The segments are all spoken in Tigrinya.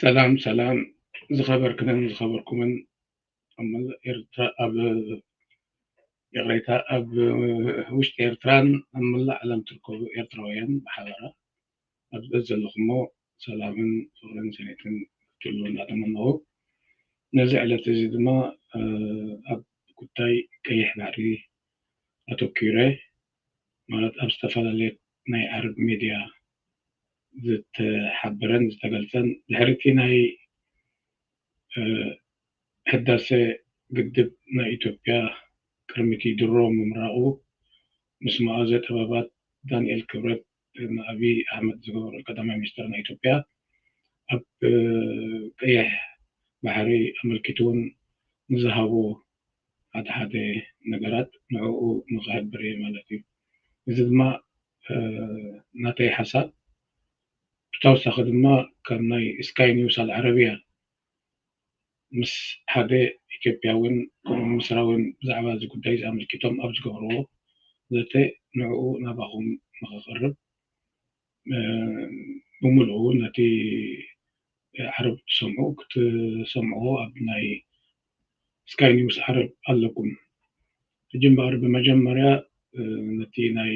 ሰላም ሰላም ዝኸበርክንን ዝኸበርኩምን ኣብ መላእ ኤርትራ፣ ኣብ ይቕሬታ፣ ኣብ ውሽጢ ኤርትራን ኣብ መላእ ዓለም ትርከቡ ኤርትራውያን ብሓበራ፣ ኣብ ዘለኹሞ ሰላምን ፍቕርን ስኒትን ክትህልዉ እናተመነኹ፣ ነዚ ዕለት እዚ ድማ ኣብ ጉዳይ ቀይሕ ባሕሪ ኣተኲረ፣ ማለት ኣብ ዝተፈላለየ ናይ ዓረብ ሚድያ ዝተሓበረን ዝተገልጸን፣ ድሕሪ እቲ ናይ ህዳሰ ግድብ ናይ ኢትዮጵያ ቅድሚ እቲ ድሮ ምምራቑ፣ ምስ መኣዘ ጥበባት ዳንኤል ክብረት ንኣብይ ኣሕመድ ዝገበሮ፣ ቀዳማይ ሚኒስትር ናይ ኢትዮጵያ፣ ኣብ ቀይሕ ባሕሪ ኣመልኪቱ እውን ንዝሃቦ ሓደ ሓደ ነገራት ንዕኡ ንኽሕብር እየ ማለት እዩ። እዚ ድማ ናተይ ሓሳብ፣ ብተወሳኺ ድማ ካብ ናይ ስካይ ኒውስ ኣልዓረብያ ምስ ሓደ ኢትዮጵያውን ከምኡ ምስራውን ብዛዕባ እዚ ጉዳይ ኣመልኪቶም ኣብ ዝገበርዎ ዘተ ንዕኡ ናባኹም ንኸቕርብ ብምልኡ ነቲ ዓረብ ትሰምዑ ክትሰምዑዎ ኣብ ናይ ስካይ ኒውስ ዓረብ ኣለኩም። ሕጂ እምበኣር ብመጀመርያ ነቲ ናይ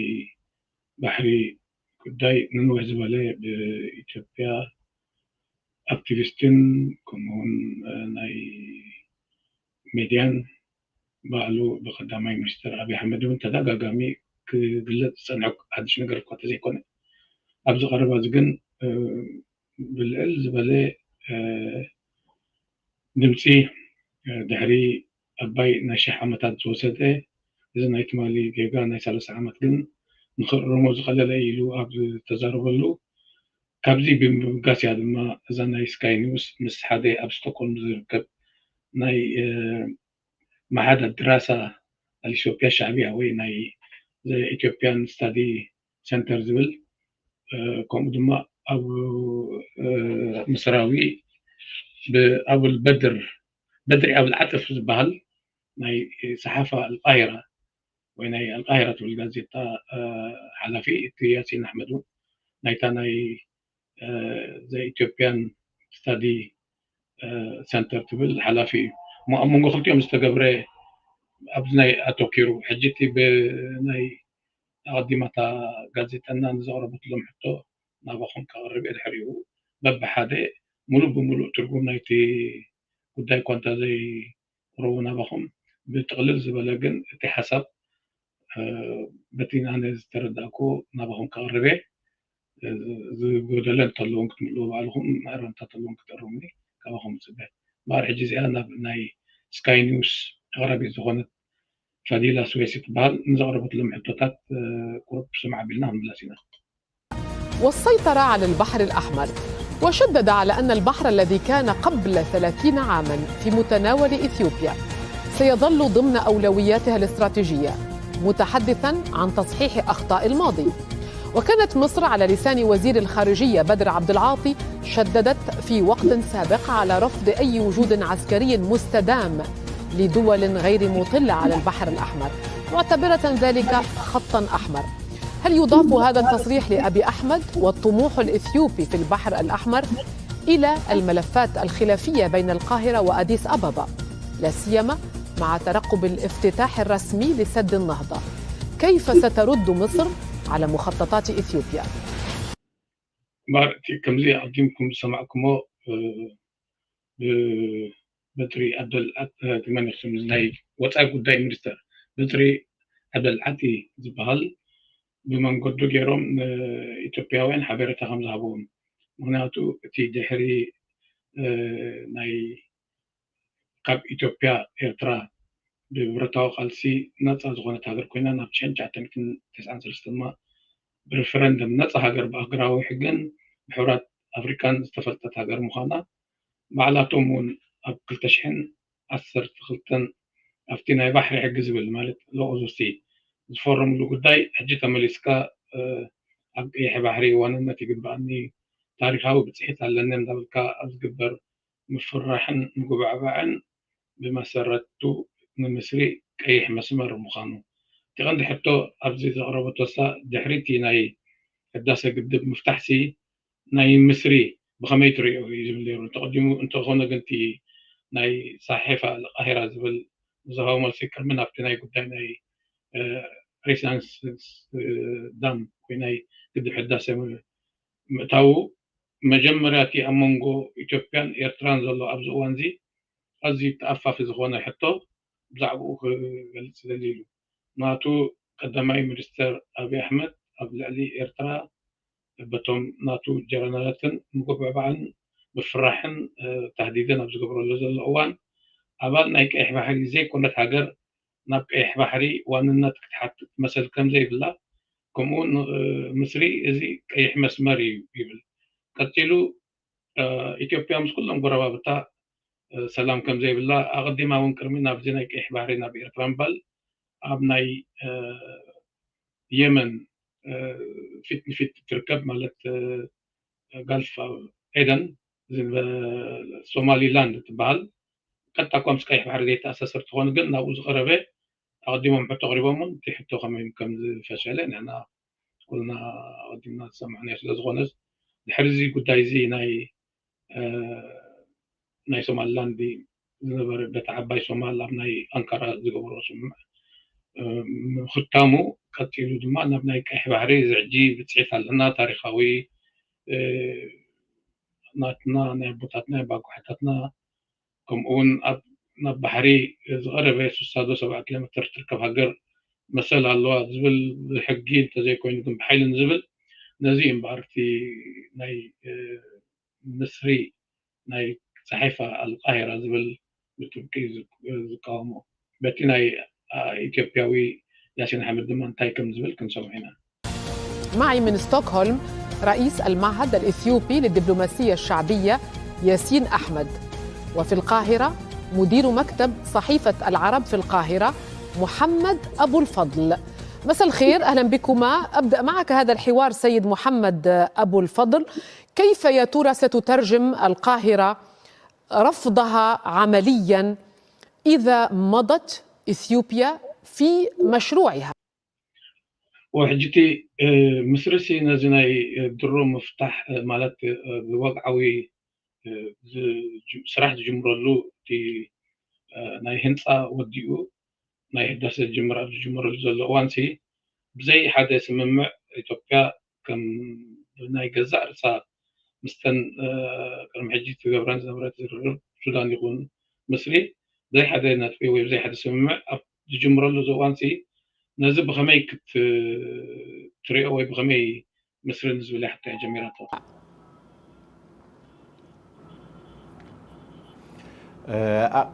ባሕሪ ጉዳይ ንንውሕ ዝበለ ብኢትዮጵያ ኣክቲቪስትን ከምኡውን ናይ ሚድያን ባዕሉ ብቀዳማይ ሚኒስትር ኣብይ ኣሕመድ እውን ተደጋጋሚ ክግለጽ ዝጸንሐ ሓድሽ ነገር እኳ ተዘይኮነ፣ ኣብዚ ቀረባ እዚ ግን ብልዕል ዝበለ ድምፂ ድሕሪ ኣባይ ናይ ሽሕ ዓመታት ዝወሰደ፣ እዚ ናይ ትማሊ ጌጋ ናይ ሰላሳ ዓመት ግን ንኽእረሞ ዝቐለለ ኢሉ ኣብ ዝተዛረበሉ፣ ካብዚ ብምብጋስ እያ ድማ እዛ ናይ ስካይ ኒውስ ምስ ሓደ ኣብ ስቶክሆልም ዝርከብ ናይ መሓዳ ድራሳ ኣልኢትዮጵያ ሻዕብያ ወይ ናይ ኢትዮጵያን ስታዲ ሰንተር ዝብል፣ ከምኡ ድማ ኣብ ምስራዊ ብኣብል በድር በድሪ ኣብል ዓጥፍ ዝበሃል ናይ ሰሓፋ ኣልቃሂራ ወይ ናይ ኣልቃሂራ ትብል ጋዜጣ ሓላፊ እቲ ያሲን ኣሕመድ እውን ናይታ ናይ ዘ ኢትዮጵያን ስታዲ ሰንተር ትብል ሓላፊ እዩ። እሞ ኣብ መንጎ ክልቲኦም ዝተገብረ ኣብዚ ናይ ኣተኪሩ ሕጂ እቲ ብናይ ኣቐዲማታ ጋዜጠና ንዘቕረበትሎም ሕቶ ናባኹም ከቕርብ እየ። ድሕሪኡ በብሓደ ሙሉእ ብሙሉእ ትርጉም ናይቲ ጉዳይ እኳ እንተዘይቅረቡ ናባኹም ብጥቕልል ዝበለ ግን እቲ ሓሳብ በቲ ኣነ ዝተረዳእኩ ናባኹም ከቕርብ እየ። ዝጎደለ እንተለዎም ክትምልዎ ባዕልኹም፣ መእረምታ እንተለዎም ክትእርሙኒ ካባኹም እጽበ። እምበኣር ሕጂ እዚኣ ናብ ናይ ስካይ ኒውስ ኣቕራቢት ዝኾነት ፈዲላ ስዌሲ ትበሃል ንዘቕረበትሎም ሕቶታት ቁሩብ ስምዕ ኣቢልና ክንምለስ ኢና። والسيطرة على البحر الأحمر، وشدد على أن البحر الذي كان قبل ثلاثين عاما في متناول إثيوبيا سيظل ضمن أولوياتها الاستراتيجية، متحدثا عن تصحيح أخطاء الماضي. وكانت مصر على لسان وزير الخارجية بدر عبد العاطي شددت في وقت سابق على رفض أي وجود عسكري مستدام لدول غير مطلة على البحر الأحمر، معتبرة ذلك خطا أحمر. هل يضاف هذا التصريح لأبي أحمد والطموح الإثيوبي في البحر الأحمر إلى الملفات الخلافية بين القاهرة وأديس أبابا، لا سيما مع ترقب الافتتاح الرسمي لسد النهضة؟ كيف سترد مصر على مخططات إثيوبيا؟ እምበኣር እቲ ከምዚ ኣቐዲምኩም ዝሰማዕኩሞ ብበትሪ ኣብደል ኣት- መን እዩ ስም ናይ ወፃኢ ጉዳይ ሚኒስተር በትሪ ኣብደል ዓቲ ዝበሃል ብመንገዱ ገይሮም ንኢትዮጵያውያን ሓበሬታ ከም ዝሃብዎም። ምክንያቱ እቲ ድሕሪ ናይ ካብ ኢትዮጵያ ኤርትራ ብብረታዊ ቃልሲ ነፃ ዝኾነት ሃገር ኮይና ናብ ሽሕን ትሽዓተ ሚእትን ተስዓን ሰለስተ ድማ ብሪፈረንደም ነፃ ሃገር ብኣህጉራዊ ሕግን ብሕቡራት ኣፍሪካን ዝተፈልጠት ሃገር ምዃና ባዕላቶም እውን ኣብ ክልተ ሽሕን ዓሰርተ ክልተን ኣብቲ ናይ ባሕሪ ሕጊ ዝብል ማለት ሎኦ ዙሲ ዝፈረምሉ ጉዳይ ሕጂ ተመሊስካ ኣብ ቀይሕ ባሕሪ ዋንነት ይግባኣኒ ታሪካዊ ብፅሒት ኣለኒ እንዳበልካ ኣብ ዝግበር ምፍርራሕን ምጉብዕባዕን ብመሰረቱ ንምስሪ ቀይሕ መስመር ምዃኑ እቲ ቀንዲ ሕቶ ኣብዚ ዘቕረበቶ እሳ ድሕሪ እቲ ናይ ህዳሰ ግድብ ምፍታሕሲ ናይ ምስሪ ብኸመይ ትሪኦ እዩ ዝብል ነይሩ። እንተቐዲሙ እንተኾነ ግን እቲ ናይ ሳሒፋ ኣልቃሂራ ዝብል ዝሃቦ መልሲ ቅድሚ ናብቲ ናይ ጉዳይ ናይ ሬስናንስ ዳም ወይ ናይ ግድብ ሕዳሰ ምእታዉ መጀመርያ እቲ ኣብ መንጎ ኢትዮጵያን ኤርትራን ዘሎ ኣብዚ እዋን እዚ ኣዝዩ ተኣፋፊ ዝኾነ ሕቶ ብዛዕባኡ ክገልጽ ደልዩ ኢሉ። ናቱ ቀዳማይ ሚኒስተር ኣብይ ኣሕመድ ኣብ ልዕሊ ኤርትራ በቶም ናቱ ጀነራላትን ምጉብዕባዕን ምፍራሕን ታህዲድን ኣብ ዝገብረሉ ዘሎ እዋን ኣባል ናይ ቀይሕ ባሕሪ ዘይኮነት ሃገር ናብ ቀይሕ ባሕሪ ዋንነት ክትሓትት መሰል ከም ዘይብላ ከምኡ እውን ምስሪ እዚ ቀይሕ መስመር እዩ ይብል። ቀጺሉ ኢትዮጵያ ምስ ኩሎም ጎረባብታ ሰላም ከም ዘይብላ ኣቐዲማ እውን ቅድሚ ናብዚ ናይ ቀይሕ ባሕሪ ናብ ኤርትራ ምባል ኣብ ናይ የመን ፊት ንፊት ትርከብ ማለት ጋልፍ ኤደን ሶማሊላንድ ትበሃል ቀጥታ እኳ ምስ ቀይሕ ባሕሪ ዘይተኣሳሰር ትኾን ግን ናብኡ ዝቐረበ ኣቐዲሞም ሕቶ ኣቕሪቦም እውን እቲ ሕቶ ከመይ ከም ዝፈሸለ ንሕና ኩልና ኣቐዲምና ዝሰማዕናዮ ስለ ዝኾነ ድሕሪ እዚ ጉዳይ እዚ ናይ ናይ ሶማሊላንድ ዝነበረ በቲ ዓባይ ሶማል ኣብ ናይ ኣንካራ ዝገበሮ ስምምዕ ምኽታሙ ቀፂሉ ድማ ናብ ናይ ቀይሕ ባሕሪ እዚ ሕጂ ብፅሒት ኣለና ታሪካዊ ናትና ናይ ኣቦታትና ኣባጓሕታትና ከምኡ እውን ኣብ ናብ ባሕሪ ዝቐረበ ስሳ ዶ ሰብዓ ኪሎ ሜትር ትርከብ ሃገር መሰል ኣለዋ ዝብል ብሕጊ እንተዘይኮይኑ ግን ብሓይሊ ንዝብል ነዚ እዩ እምበኣር እቲ ናይ ምስሪ ናይ ፀሒፋ ኣልቃሂራ ዝብል ብጥብቂ ዝቃወሞ በቲ ናይ ኢትዮጵያዊ ያሲን ኣሕመድ ድማ እንታይ ከም ዝብል ክንሰምዖ ኢና። معي من ستوكهولم رئيس المعهد الإثيوبي للدبلوماسية الشعبية ياسين أحمد، وفي القاهرة مدير مكتب صحيفة العرب في القاهرة محمد أبو الفضل. مساء الخير، أهلا بكما. أبدأ معك هذا الحوار سيد محمد أبو الفضل، كيف يا ترى ستترجم القاهرة رفضها عمليا إذا مضت إثيوبيا في مشروعها؟ وحجتي مصرسي نزناي درو مفتاح مالت بوقعوي ስራሕ ዝጅምረሉ እቲ ናይ ህንፃ ወዲኡ ናይ ህዳሰ ዝጅምር ኣብ ዝጅምረሉ ዘሎ እዋንሲ ብዘይ ሓደ ስምምዕ ኢትዮጵያ ከም ናይ ገዛእ ርእሳ ምስተን ቅድሚ ሕጂ ትገብረን ዝነበረት ዝርርብ ሱዳን ይኹን ምስሪ ብዘይ ሓደ ነጥቢ ወይ ብዘይ ሓደ ስምምዕ ኣብ ዝጅምረሉ እዚ እዋንሲ ነዚ ብኸመይ ክትሪኦ ወይ ብኸመይ ምስሪ ንዝብል ሕቶ እያ ጀሚራቶ።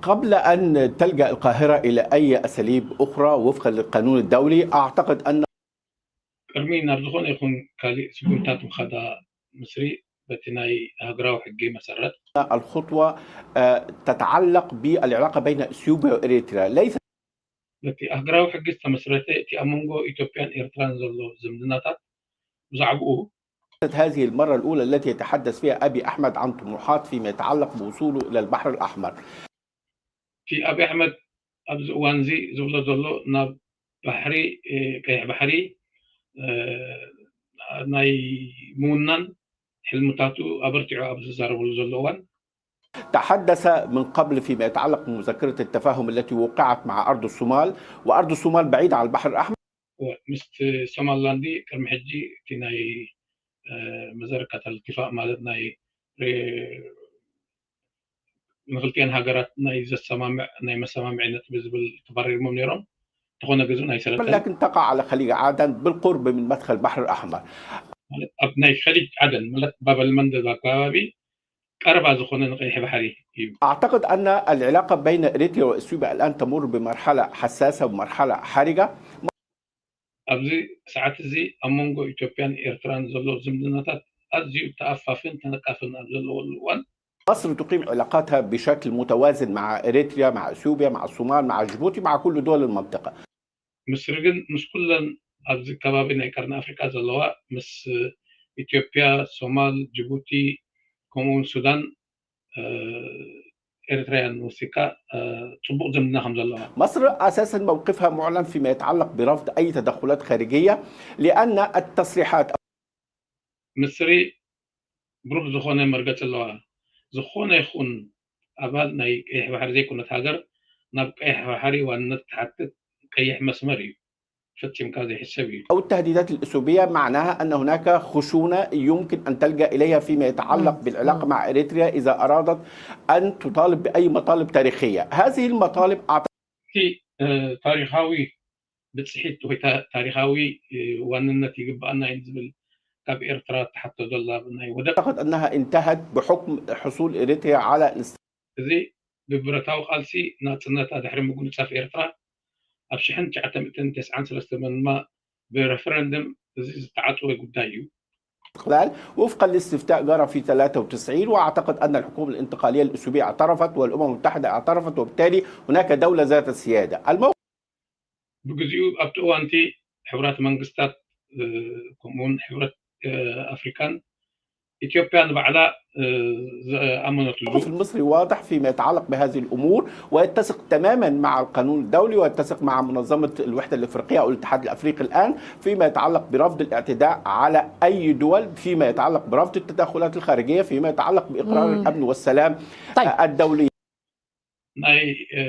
قبل أن تلجأ القاهرة إلى أي أساليب أخرى وفقا للقانون الدولي، أعتقد أن ቅድሚ ናብ ዝኾነ ይኹን ካሊእ ስጉምታት ምኻዳ ምስሪ በቲ ናይ ሃገራዊ ሕጊ መሰረት الخطوة تتعلق بالعلاقة بين إثيوبيا وإريتريا ليس በቲ ሃገራዊ ሕጊ ዝተመስረተ እቲ ኣብ መንጎ ኢትዮጵያን ኤርትራን ዘሎ ዝምድናታት ብዛዕባኡ هذه المرة الأولى التي يتحدث فيها أبي أحمد عن طموحات فيما يتعلق بوصوله إلى البحر الأحمر. እቲ ኣብይ ኣሕመድ ኣብዚ እዋን እዚ ዝብሎ ዘሎ ናብ ባሕሪ ቀይሕ ባሕሪ ናይ ምውናን ሕልምታቱ ኣበርቲዑ ኣብ ዝዛረበሉ ዘሎ እዋን تحدث من قبل فيما يتعلق بمذكرة التفاهم التي وقعت مع أرض الصومال، وأرض الصومال بعيدة عن البحر الأحمر. ምስቲ ሶማልላንድ ቅድሚ ሕጂ እቲ ናይ መዘረካት ኣልትፋቅ ማለት ናይ ንክልቲአን ሃገራት ናይ ዘሰማምዕ ናይ መሰማምዒ ነጥቢ ዝብል ተፈራሪሞም ነይሮም። ተኾነ ግዝን ኣይሰለጠን። لكن تقع على خليج عدن بالقرب من مدخل البحر الأحمر. ኣብ ናይ ኸሊጅ ዓደን ማለት ባበል መንደብ ኣከባቢ ቀረባ ዝኾነ ንቀይሕ ባሕሪ እዩ። أعتقد أن العلاقة بين إريتريا وإثيوبيا الآن تمر بمرحلة حساسة ومرحلة حرجة. ኣብዚ ሰዓት እዚ ኣብ መንጎ ኢትዮጵያን ኤርትራን ዘሎ ዝምድናታት ኣዝዩ ተኣፋፍን ተነቃፍን ኣብ ዘለወሉ እዋን مصر تقيم علاقاتها بشكل متوازن مع إريتريا، مع إثيوبيا، مع الصومال، مع جيبوتي، مع كل دول المنطقة. ምስሪ ግን ምስ ኩለን ኣብዚ ከባቢ ናይ ቀርኒ ኣፍሪቃ ዘለዋ ምስ ኢትዮጵያ፣ ሶማል፣ ጅቡቲ ከምኡውን ሱዳን ኤርትራያን ወሲካ ፅቡቕ ዝምድና ከም ዘለዋ مصر أساسا موقفها معلن فيما يتعلق برفض أي تدخلات خارجية، لأن التصريحات ምስሪ ብሩህ ዝኾነ መርገፂ ኣለዋ። ዝኾነ ይኹን ኣባል ናይ ቀይሕ ባሕሪ ዘይኮነት ሃገር ናብ ቀይሕ ባሕሪ ዋንነት ትሓትት ቀይሕ መስመር እዩ። ፈፂምካ ዘይሕሰብ እዩ። أو التهديدات الأثيوبية معناها أن هناك خشونة يمكن أن تلجأ إليها فيما يتعلق بالعلاقة مع إريتريا إذا أرادت أن تطالب بأي مطالب تاريخية. هذه المطالب أعتقد እቲ ታሪኻዊ ብፅሒት ወይ ታሪኻዊ ዋንነት ይግባኣና እዩ ዝብል ካብ ኤርትራ ትሓቶ ዘላ ናይ ወደብ أعتقد أنها انتهت بحكم حصول إريتريا على እዚ ብብረታዊ ቃልሲ ናፅነታ ድሕሪ ምጉንፃፍ ኤርትራ ኣብ ሽሕን ትሽዓተ ሚእትን ተስዓን ሰለስተን ድማ ብረፈረንደም እዚ ዝተዓፀወ ጉዳይ እዩ። الاستقلال وفقا لاستفتاء جرى في ثلاثة وتسعين، وأعتقد أن الحكومة الانتقالية الأثيوبية اعترفت والأمم المتحدة اعترفت، وبالتالي هناك دولة ذات سيادة. الموقف ብግዚኡ ኣብቲ እዋንቲ ሕብራት መንግስታት ከምኡውን ሕብረት ኣፍሪካን ኢትዮጵያ ንባዕላ ዝኣመነትሉ الموقف المصري واضح فيما يتعلق بهذه الأمور، ويتسق تماما مع القانون الدولي، ويتسق مع منظمة الوحدة الإفريقية أو الاتحاد الأفريقي الآن فيما يتعلق برفض الاعتداء على أي دول، فيما يتعلق برفض التدخلات الخارجية، فيما يتعلق بإقرار الأمن والسلام طيب. الدولي. ናይ እ፣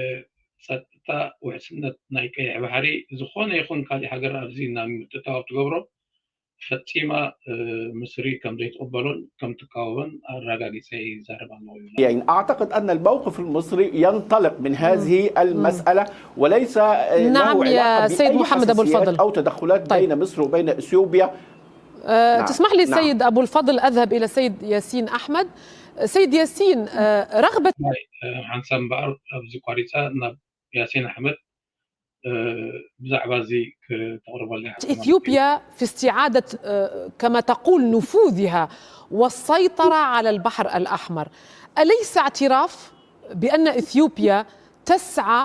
ጸጥታ ውሕስነት ናይ ቀይሕ ባሕሪ ዝኾነ ይኹን ካሊእ ሃገር ኣብዚ ናብ ምትእትታው ትገብሮ ፈጺማ እ፣ ምስሪ ከም ዘይትቕበሎን ከም ትቃወሞን ኣረጋጊጸ ይዛረብ ኣለኹ ይብል። يعني أعتقد أن الموقف المصري ينطلق من هذه المسألة وليس آه، له نعم يا علاقة سيد بأي محمد أبو حساسيات الفضل. أو تدخلات طيب. بين مصر وبين إثيوبيا. آه، نعم، تسمح لي نعم. سيد أبو الفضل أذهب إلى سيد ياسين أحمد. سيد ياسين، آه، رغبة ናይ እ፣ ሓንሳብ እምበኣር ኣብዚ ቋሪጻ ናብ ያሲን ኣሕመድ እ፣ ብዛዕባ እዚ ክተቕርበልና ኢኻ። إثيوبيا في استعادة، آه، كما تقول، نفوذها والسيطرة على البحر الأحمر، أليس اعتراف بأن إثيوبيا تسعى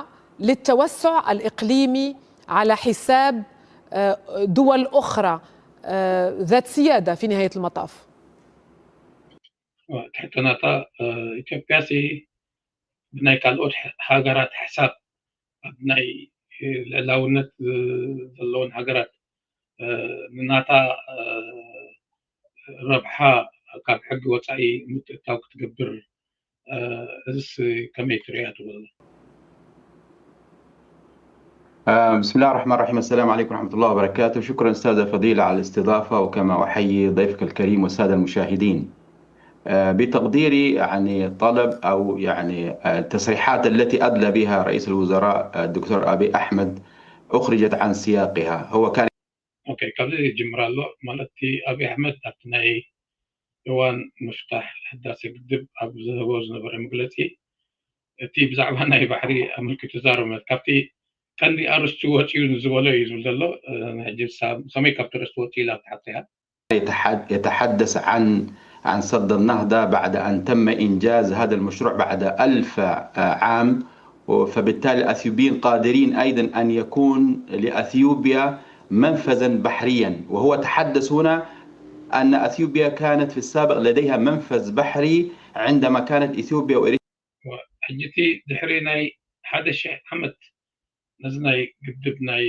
للتوسع الإقليمي على حساب، آه، دول أخرى، آه، ذات سيادة في نهاية المطاف؟ ትሕትናታ እ፣ ኢትዮጵያሲ ብናይ ካልኦት ሃ- ሃገራት ሕሳብ ኣብ ናይ እ፣ ልዕላውነት እ፣ ዘለወን ሃገራት እ፣ ንናታ እ፣ ረብሓ ካብ ሕጊ ወፃኢ ምትእታው ክትገብር እ፣ እዚስ ከመይ ትሪኣ ትብል? آه، بسم الله الرحمن الرحيم. السلام عليكم ورحمة الله وبركاته. شكرا أستاذة فضيلة على الاستضافة، وكما أحيي ضيفك الكريم والسادة المشاهدين. آه، بتقديري يعني طلب أو يعني آه، التصريحات التي أدلى بها رئيس الوزراء آه، الدكتور أبي أحمد أخرجت عن سياقها. هو كان ኦኬ፣ ካብዚ ይጅምር ኣሎ ማለት እቲ ኣብይ ኣሕመድ ኣብቲ ናይ እዋን ምፍታሕ ህዳሴ ግድብ ኣብ ዝህቦ ዝነበረ መግለፂ እቲ ብዛዕባ ናይ ባሕሪ ኣመልኪቱ ዛረበ ማለት ካብቲ ቀንዲ ኣርስቲ ወፂኡ ዝበሎ እዩ ዝብል ዘሎ። እ፣ ሕጂ ንሳ ብኸመይ ካብቲ ኣርስቲ ወፂኡ ኢላ ትሓቶ እያ። يتحد- يتحدث عن عن سد النهضة بعد أن تم إنجاز هذا المشروع بعد ألف عام، فبالتالي الأثيوبيين قادرين أيضا أن يكون لأثيوبيا منفذا بحريا، وهو تحدث هنا أن أثيوبيا كانت في السابق لديها منفذ بحري عندما كانت إثيوبيا وإريتريا ሕጂ እቲ ድሕሪ ናይ ሓደ ሽሕ ዓመት ነዚ ናይ ግድብ ናይ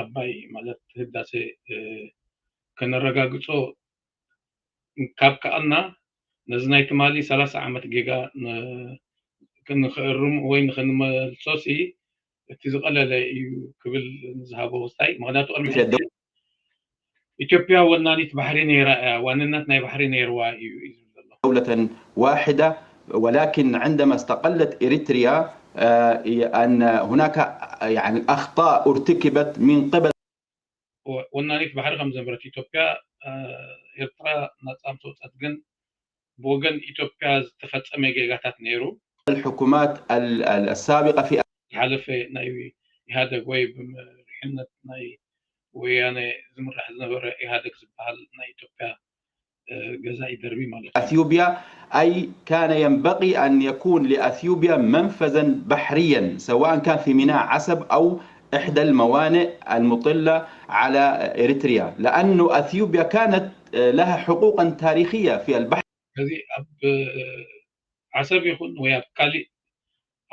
ኣባይ ማለት ህዳሴ እ፣ ከነረጋግጾ ካብ ከኣልና ነዚ ናይ ትማሊ ሰላሳ ዓመት ጌጋ ን- ክንኽእርም ወይ ንክንመልሶ ሲ እቲ ዝቐለለ እዩ ክብል ንዝሃቦ ውስታይ። ምክንያቱ ቅድሚ ሕጂ ኢትዮጵያ ወናኒት ባሕሪ ነይራ እያ፣ ዋንነት ናይ ባሕሪ ነይርዋ እዩ እዩ ዝብል ዘሎ። دولة واحدة، ولكن عندما استقلت إريتريا آه، أن هناك يعني أخطاء ارتكبت من قبل ወ- ወናኒት ባሕሪ ከም ዝነበረት ኢትዮጵያ እ፣ ኤርትራ ናፃ ምስ ወፀት ግን ብወገን ኢትዮጵያ ዝተፈፀመ ጌጋታት ነይሩ። الحكومات ال- ال- السابقة في ዝሓለፈ ናይ ኢህኣደግ ወይ ብምርሕነት ናይ ወያነ ዝምራሕ ዝነበረ ኢህኣደግ ዝበሃል ናይ ኢትዮጵያ እ፣ ገዛኢ ደርቢ ማለት እዩ። أثيوبيا، أي كان ينبغي أن يكون لأثيوبيا منفذا بحريا سواء كان في ميناء عسب أو إحدى الموانئ المطلة على إريتريا، لأن أثيوبيا كانت آه، لها حقوقا تاريخية في البحر. እዚ ኣብ እ፣ ዓሰብ ይኹን ወይ ኣብ ካሊእ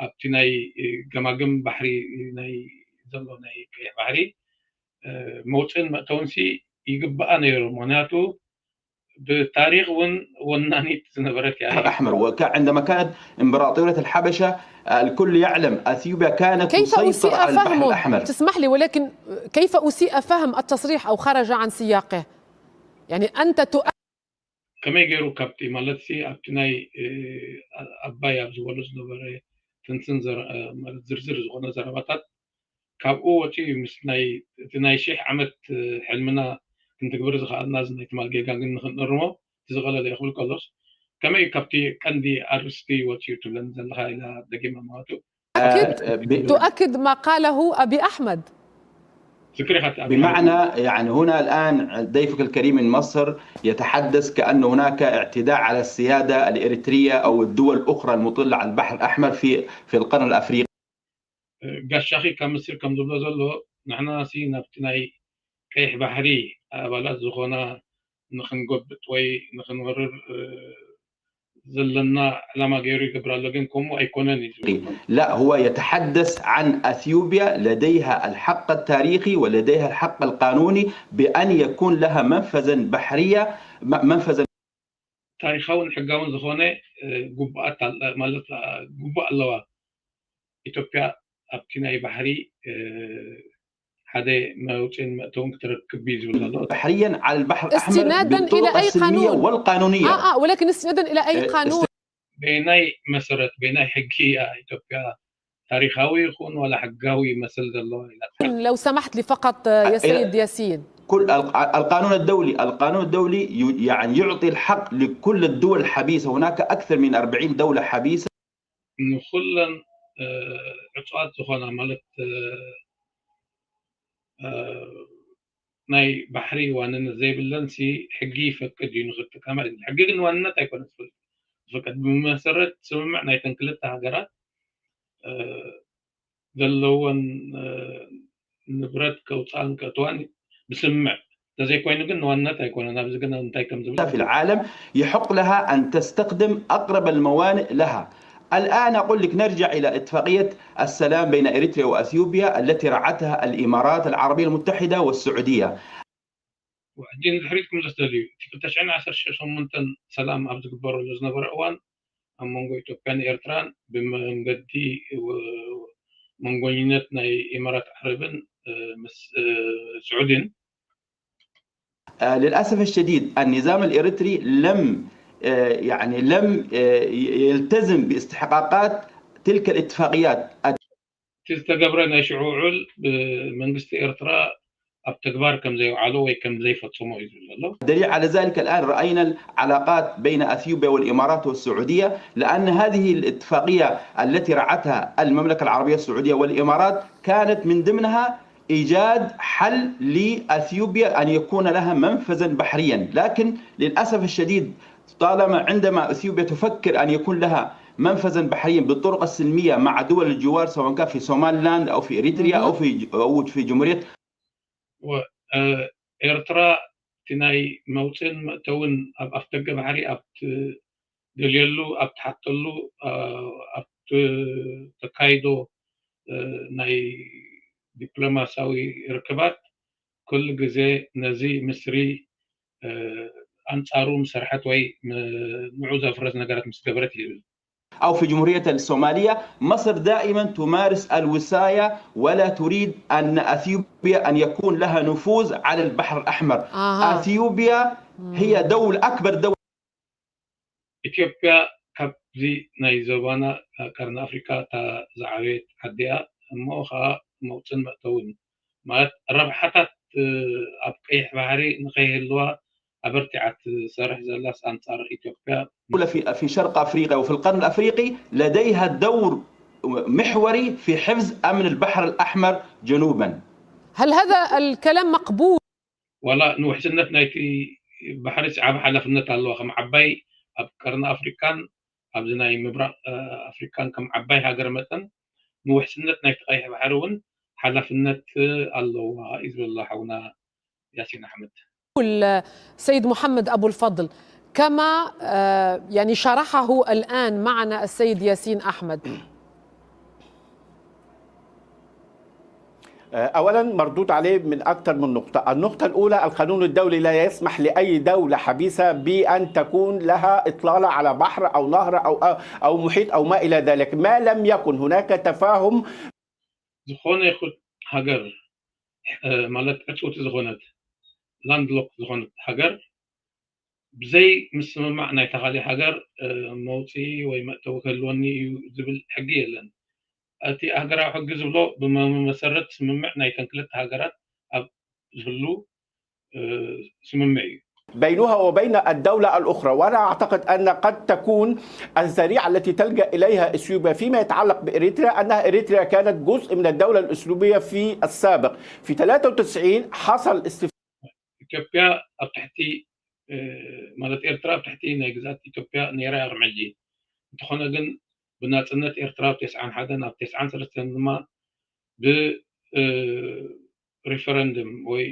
ኣብቲ ናይ እ፣ ገማግም ባሕሪ ናይ ዘሎ ናይ ቀይሕ ባሕሪ እ፣ መውፅእን መእተውን ሲ ይግባኣ ነይሩ። ምክንያቱ ብታሪኽ እውን ወናኒት ዝነበረት እያ። الأحمر وعندما كانت إمبراطورية الحبشة الكل يعلم أثيوبيا كانت كيف تسيطر أسيء على البحر فهمه؟ الأحمر تسمح لي، ولكن كيف أسيء فهم التصريح أو خرج عن سياقه؟ يعني أنت تؤ- ከመይ ገይሩ ካብቲ ማለት ሲ ኣብቲ ናይ ኣባይ ኣብ ዝበሎ ዝነበረ ትንትን ዝርዝር ዝኾነ ዘረባታት ካብኡ ወፂኡ ምስ ናይ እቲ ናይ ሺሕ ዓመት ሕልምና ክንትግብር ዝኸኣልና እዚ ናይ ትማል ጌጋ ግን ንክንእርሞ እቲ ዝቐለለ እዩ ክብል ከሎስ ከመይ ካብቲ ቀንዲ ኣርስቲ ወፂኡ ትብለኒ ዘለካ ኢላ ደጊማ ማለቱ تؤكد ما قاله أبي أحمد ዝክሪኻ بمعنى يعني هنا الآن ضيفك الكريم من مصر يتحدث كأن هناك اعتداء على السيادة الإريترية أو الدول الأخرى المطلة على البحر الأحمر في في القرن الأفريقي. ጋሻኺ ካብ ምስር ከም ዝብሎ ዘሎ ንሕና ሲ ናብቲ ናይ ቀይሕ ባሕሪ ኣባላት ዝኾና ንክንጎብጥ ወይ ንክንወርር ዘለና ዕላማ ገይሩ ይገብር ኣሎ ግን ከምኡ ኣይኮነን እዩ ዝብል لا هو يتحدث عن أثيوبيا لديها الحق التاريخي ولديها الحق القانوني بأن يكون لها منفذا بحرية منفذا ታሪኻውን ሕጋውን ዝኾነ ጉቡኣት ማለት ጉቡእ ኣለዋ ኢትዮጵያ ኣብቲ ናይ ባሕሪ ሓደ መውፅእን መእተውን ክትረክብ እዩ ዝብል ዘሎ بحريا على البحر الأحمر استنادا بالطرق إلى أي السلمية قانون؟ والقانونية آه آه ولكن استنادا إلى أي قانون؟ በየናይ መሰረት በየናይ ሕጊ እያ ኢትዮጵያ ታሪኻዊ ይኹን ዋላ ሕጋዊ መሰል ዘለዎ ኢላ لو سمحت لي فقط يا سيد ياسين كل الق- القانون الدولي القانون الدولي ي- يعني يعطي الحق لكل الدول الحبيسة هناك أكثر من أربعين دولة حبيسة ንኩለን ዕፅዋት ዝኾና ማለት ናይ ባሕሪ ዋንነት ዘይብለን ሲ ሕጊ ይፈቅድ እዩ ንክጥቀማ ሕጊ ግን ዋንነት ኣይኮነ ዝፈቅድ ብመሰረት ስምምዕ ናይተን ክልተ ሃገራት ዘለወን ንብረት ከውፃን ከእትዋን ብስምምዕ ተዘይኮይኑ ግን ንዋንነት ኣይኮነን ኣብዚ ግን እንታይ ከም ዝብል في العالم يحق لها أن تستخدم أقرب الموانئ لها الآن أقول لك نرجع إلى اتفاقية السلام بين إريتريا وأثيوبيا التي رعتها الإمارات العربية المتحدة والسعودية ሕጂ ንድሕሪት ክምለስ ደልዩ እቲ ክልተ ሽሕን ዓሰርተ ሸሞንተን ሰላም ኣብ ዝግበረሉ ዝነበረ እዋን ኣብ መንጎ ኢትዮጵያን ኤርትራን ብመንገዲ መንጎኝነት ናይ ኢማራት ዓረብን ምስ ስዑድን للأسف الشديد النظام الإريتري لم يعني لم يلتزم باستحقاقات تلك الاتفاقيات እቲ ዝተገብረ ናይ ሽዑ ውዕል ብመንግስቲ ኤርትራ ኣብ ተግባር ከም ዘይውዓሎ ወይ ከም ዘይፈፀሞ እዩ ዝብል ዘሎ الدليل على ذلك الآن رأينا العلاقات بين أثيوبيا والإمارات والسعودية لأن هذه الاتفاقية التي رعتها المملكة العربية السعودية والإمارات كانت من ضمنها إيجاد حل لأثيوبيا أن يكون لها منفذا بحريا لكن للأسف الشديد طالما عندما أثيوبيا تفكر أن يكون لها منفذا بحريا بالطرق السلمية مع دول الجوار سواء كان في سوماليلاند أو في إريتريا أو في أو في جمهورية ኤርትራ እቲ ናይ መውፅእን መእተውን ኣብ ኣፍደገ ባሕሪ ኣብ ትደልየሉ ኣብ ትሓተሉ ኣብ ተካይዶ ናይ ዲፕሎማሲያዊ ርክባት ኩሉ ግዜ ነዚ ምስሪ ኣንፃሩ ምሰርሐት ወይ ንዑ ዘፍረስ ነገራት ምስ ገበረት ይብል أو في جمهورية الصومالية مصر دائما تمارس الوصاية ولا تريد أن أثيوبيا أن يكون لها نفوذ على البحر الأحمر أها. أثيوبيا هي دولة أكبر دولة ኢትዮጵያ ካብዚ ናይ ዞባና ቀርኒ ኣፍሪካ እታ ዝዓበየት ዓዲ እያ እሞ ከዓ መውፅን መእተውን ማለት ረብሓታት ኣብ ቀይሕ ባሕሪ ንከይህልዋ ኣበርቲዓ ትሰርሕ ዘላስ ኣንፃር ኢትዮጵያ في في شرق افريقيا وفي القرن الافريقي لديها دور محوري في حفظ امن البحر الاحمر جنوبا. هل هذا الكلام مقبول؟ ዋላ ንውሕስነት ናይቲ ባሕሪ ዓቢ ሓላፍነት ኣለዋ ከም ዓባይ ኣብ ቀርኒ ኣፍሪካን ኣብዚ ናይ ምብራቅ ኣፍሪካን ከም ዓባይ ሃገር መጠን ንውሕስነት ናይቲ ቀይሕ ባሕሪ እውን ሓላፍነት ኣለዋ እዩ ዝብሎ ሓውና ያሲን ኣሕመድ السيد محمد أبو الفضل كما يعني شرحه الآن معنا السيد ياسين أحمد أولا، مردود عليه من أكثر من نقطة. النقطة الأولى، القانون الدولي لا يسمح لأي دولة حبيسة بأن تكون لها إطلالة على بحر أو نهر أو أو محيط أو ما إلى ذلك ما لم يكن هناك تفاهم. ዝኾነ ይኹን ሃገር ማለት ዕፅውቲ ዝኾነት ላንድሎክ ዝኾነት ሃገር ብዘይ ምስምማዕ ናይታ ካሊእ ሃገር መውፅኢ ወይ መእተዊ ክህልወኒ እዩ ዝብል ሕጊ የለን። እቲ ሃገራዊ ሕጊ ዝብሎ ብመሰረት ስምምዕ ናይተን ክልተ ሃገራት ኣብ ዝህሉ ስምምዕ እዩ። بينها وبين الدولة الأخرى. وأنا أعتقد أن قد تكون الذريعة التي تلجأ إليها إثيوبيا فيما يتعلق بإريتريا أنها إريتريا كانت جزء من الدولة الأثيوبية في السابق. في ثلاثة وتسعين حصل استف ኢትዮጵያ ኣብ ትሕቲ ማለት ኤርትራ ኣብ ትሕቲ ናይ ግዝኣት ኢትዮጵያ ነይራ እያ ቅድሚ ሕጂ። እንተኾነ ግን ብናፅነት ኤርትራ ኣብ ተስዓን ሓደን ኣብ ተስዓን ሰለስተን ድማ ብ ሪፈረንድም ወይ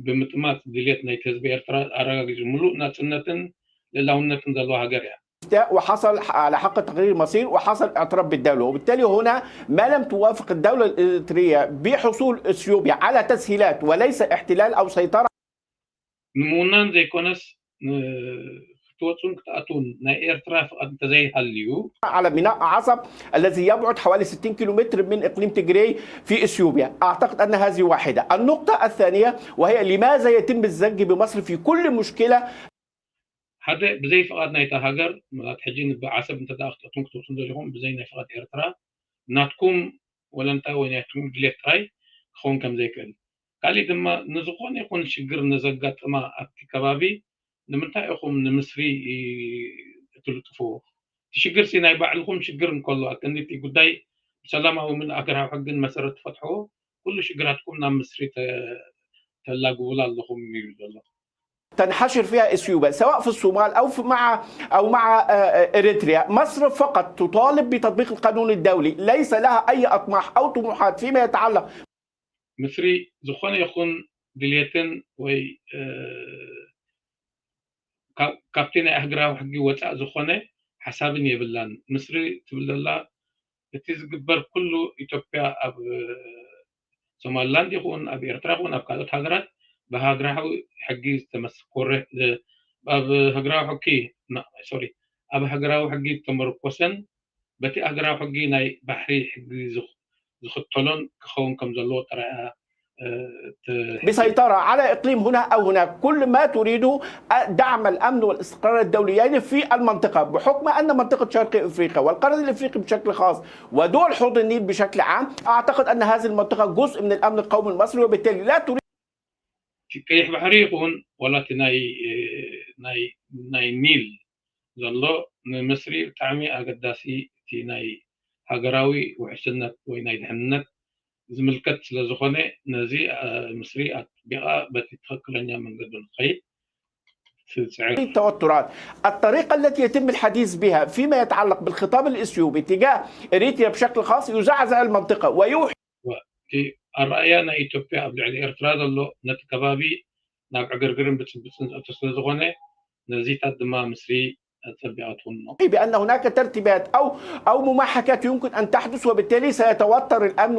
ብምጥማት ድልየት ናይቲ ህዝቢ ኤርትራ ኣረጋጊጹ ምሉእ ናጽነትን ልእላውነትን ዘለዋ ሃገር እያ። استفتاء وحصل على حق تقرير مصير وحصل اعتراف بالدولة، وبالتالي هنا ما لم توافق الدولة الإريترية بحصول إثيوبيا على تسهيلات وليس احتلال أو سيطرة. ንምውናን ዘይኮነስ ክትወጹን ክትኣትዉን ናይ ኤርትራ ፍቓድ እንተዘይሃልዩ على ميناء عصب الذي يبعد حوالي ستين كيلومتر من إقليم تجري في إثيوبيا. أعتقد أن هذه واحدة. النقطة الثانية وهي لماذا يتم الزج بمصر في كل مشكلة؟ ሓደ ብዘይ ፍቓድ ናይታ ሃገር ማለት ሕጂ ንብዓሰብ እንተ ደኣ ክትኣትዉን ክትወጹን ደሊኹም ብዘይ ናይ ፍቓድ ኤርትራ ናትኩም ወለንታ ወይ ናትኩም ድሌት ጥራይ ክኸውን ከም ዘይክእል፣ ካሊእ ድማ ንዝኾነ ይኹን ሽግር ንዘጋጥማ ኣብቲ ከባቢ ንምንታይ ኢኹም ንምስሪ ትልጥፍዎ? እቲ ሽግር ሲ ናይ ባዕልኹም ሽግር እንከሎ ኣክንዲ እቲ ጉዳይ ብሰላማዊ ምን ኣገራዊ ሕግን መሰረት ትፈትሕዎ ኩሉ ሽግራትኩም ናብ ምስሪ ተላግቡላ ኣለኹም ይብል ዘሎ። تنحشر فيها إثيوبيا سواء في الصومال أو في مع أو مع إريتريا. مصر فقط تطالب بتطبيق القانون الدولي، ليس لها أي أطماح أو طموحات فيما يتعلق. ምስሪ ዝኾነ ይኹን ድልየትን ወይ ካብቲ ናይ ኣህግራዊ ሕጊ ወፃእ ዝኾነ ሓሳብን የብላን። ምስሪ ትብል ዘላ እቲ ዝግበር ኩሉ ኢትዮጵያ ኣብ ሶማሊላንድ ይኹን ኣብ ኤርትራ ይኹን ኣብ ካልኦት ሃገራት ብሃገራዊ ሕጊ ዝተመስኮረ ኣብ ሃገራዊ ሕጊ ሶሪ ኣብ ሃገራዊ ሕጊ ዝተመርኮሰን በቲ ሃገራዊ ሕጊ ናይ ባሕሪ ሕጊ ዝኽተሎን ክኸውን ከም ዘለዎ ጥራይ بسيطرة على إقليم هنا أو هناك. كل ما تريده دعم الأمن والاستقرار الدولي، يعني في المنطقة، بحكم أن منطقة شرق إفريقيا والقرن الإفريقي بشكل خاص ودول حوض النيل بشكل عام، أعتقد أن هذه المنطقة جزء من الأمن القومي المصري، وبالتالي لا تريد ቀይሕ ባሕሪ ይኹን ዋላ እቲ ናይ ናይ ኒል ዘሎ ንምስሪ ብጣዕሚ ኣገዳሲ እቲ ናይ ሃገራዊ ውሕስነት ወይ ናይ ድሕንነት ዝምልከት ስለ ዝኾነ ነዚ ምስሪ ኣጥቢቓ በቲ ትኽክለኛ መንገዲ ንክኸይድ ትፅዕር። التوترات. الطريقة التي يتم الحديث بها فيما يتعلق بالخطاب الإثيوبي تجاه إريتريا بشكل خاص يزعزع المنطقة ويوحي እቲ ኣረኣእያ ናይ ኢትዮጵያ ኣብ ልዕሊ ኤርትራ ዘሎ ነቲ ከባቢ ናብ ዕግርግርን ብፅብፅን ዘእቱ ስለ ዝኾነ ነዚታት ድማ ምስሪ ኣፀቢቓ ትኹንኖ። بأن هناك ترتيبات أو أو مماحكات يمكن أن تحدث، وبالتالي سيتوتر الأمن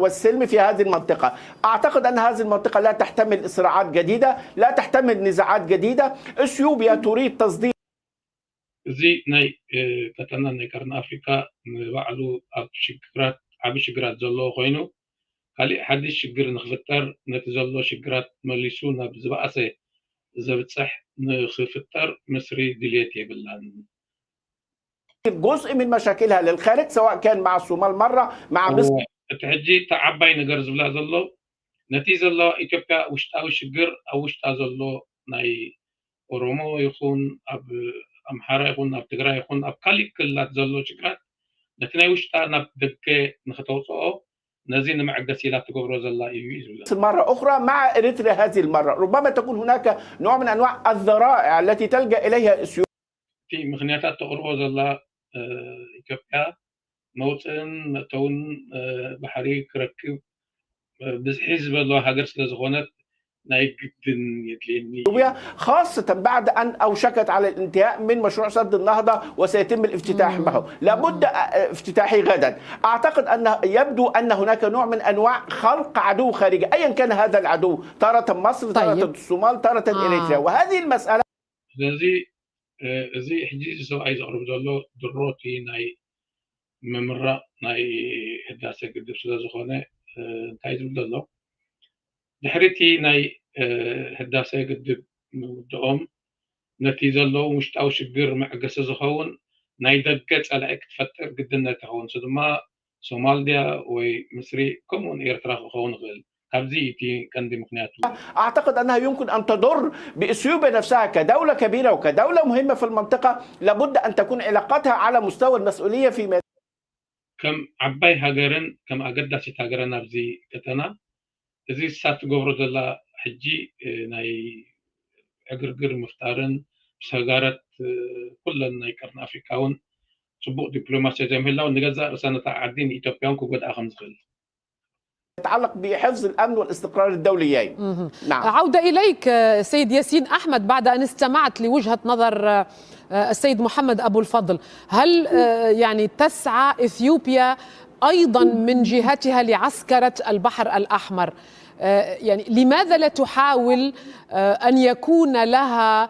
والسلم في هذه المنطقة. أعتقد أن هذه المنطقة لا تحتمل صراعات جديدة، لا تحتمل نزاعات جديدة. إثيوبيا تريد تصدير እዚ ናይ ቀጠና ናይ ቀርኒ ኣፍሪካ ንባዕሉ ኣብ ሽግራት ዓቢ ሽግራት ዘለዎ ኮይኑ ካሊእ ሓድሽ ሽግር ንክፍጠር ነቲ ዘሎ ሽግራት መሊሱ ናብ ዝበኣሰ ዘብፅሕ ንክፍጠር ምስሪ ድልየት የብላን። جزء من مشاكلها للخارج سواء كان مع الصومال مرة مع مصر. እቲ ሕጂ እቲ ዓባይ ነገር ዝብላ ዘሎ ነቲ ዘለዋ ኢትዮጵያ ውሽጣዊ ሽግር ኣብ ውሽጣ ዘሎ ናይ ኦሮሞ ይኹን ኣብ ኣምሓራ ይኹን ኣብ ትግራይ ይኹን ኣብ ካሊእ ክልላት ዘሎ ሽግራት ነቲ ናይ ውሽጣ ናብ ደገ ንክተውፅኦ ነዚ ንመዐገሲ ኢላ ትገብሮ ዘላ እዩ እዩ ዝብላ። مرة أخرى مع إريتريا هذه المرة ربما تكون هناك نوع من أنواع الذرائع التي تلجأ إليها إثيوبيا. እቲ ምክንያታት ተቕርቦ ዘላ ኢትዮጵያ መውፅእን መእተውን ባሕሪ ክረክብ ብዝሒ ዝበለዋ ሃገር ስለ ዝኾነት ናይ ግድን የድልየኒ። خاصة بعد أن أوشكت على الانتهاء من مشروع سد النهضة وسيتم الافتتاح معه، لابد افتتاحه غدا. أعتقد أن يبدو أن هناك نوع من أنواع خلق عدو خارجي، أيا كان هذا العدو، تارة مصر، تارة طيب. الصومال، تارة آه. إريتريا، وهذه المسألة ስለዚ እ፣ እዚ ሕጂ እዚ ሰብኣይ ዘቕርብ ዘሎ ድሮ እቲ ናይ ምምራቕ ናይ ህዳሰ ግድብ ስለ ዝኾነ እ፣ እንታይ ዝብል ዘሎ ድሕሪ እቲ ናይ እ፣ ህዳሰ ግድብ ምውድኦም ነቲ ዘለዎም ውሽጣዊ ሽግር መዕገሲ ዝኸውን ናይ ደገ ጸላኢ ክትፈጥር ግድነት ይኸውን። እሱ ድማ ሶማል ድያ ወይ ምስሪ ከምኡውን ኤርትራ ክኸውን ይኽእል። ካብዚ እቲ ቀንዲ ምኽንያቱ። أعتقد أنها يمكن أن تضر بإثيوبيا نفسها كدولة كبيرة وكدولة مهمة في المنطقة، لابد أن تكون علاقاتها على مستوى المسؤولية في ከም ዓባይ ሃገርን ከም ኣገዳሲት ሃገርን ኣብዚ ቀጠና እዚ እሳ ትገብሮ ዘላ ሕጂ እ፣ ናይ ዕግርግር ምፍጣርን ምስ ሃጋራት እ፣ ኩለን ናይ ቀርኒ ኣፍሪካ እውን ፅቡቕ ዲፕሎማሲ ዘይምህላው ንገዛእ ርእሳ ነታ ዓዲ ንኢትዮጵያ እውን ክጎድኣ ከም ዝኽእል يتعلق بحفظ الأمن والاستقرار الدوليين. نعم. عودة إليك آه، سيد ياسين أحمد، بعد أن استمعت لوجهة نظر آه، آه، السيد محمد أبو الفضل، هل آه، يعني تسعى إثيوبيا أيضا من جهتها لعسكرة البحر الأحمر؟ آه، يعني لماذا لا تحاول آه، أن يكون لها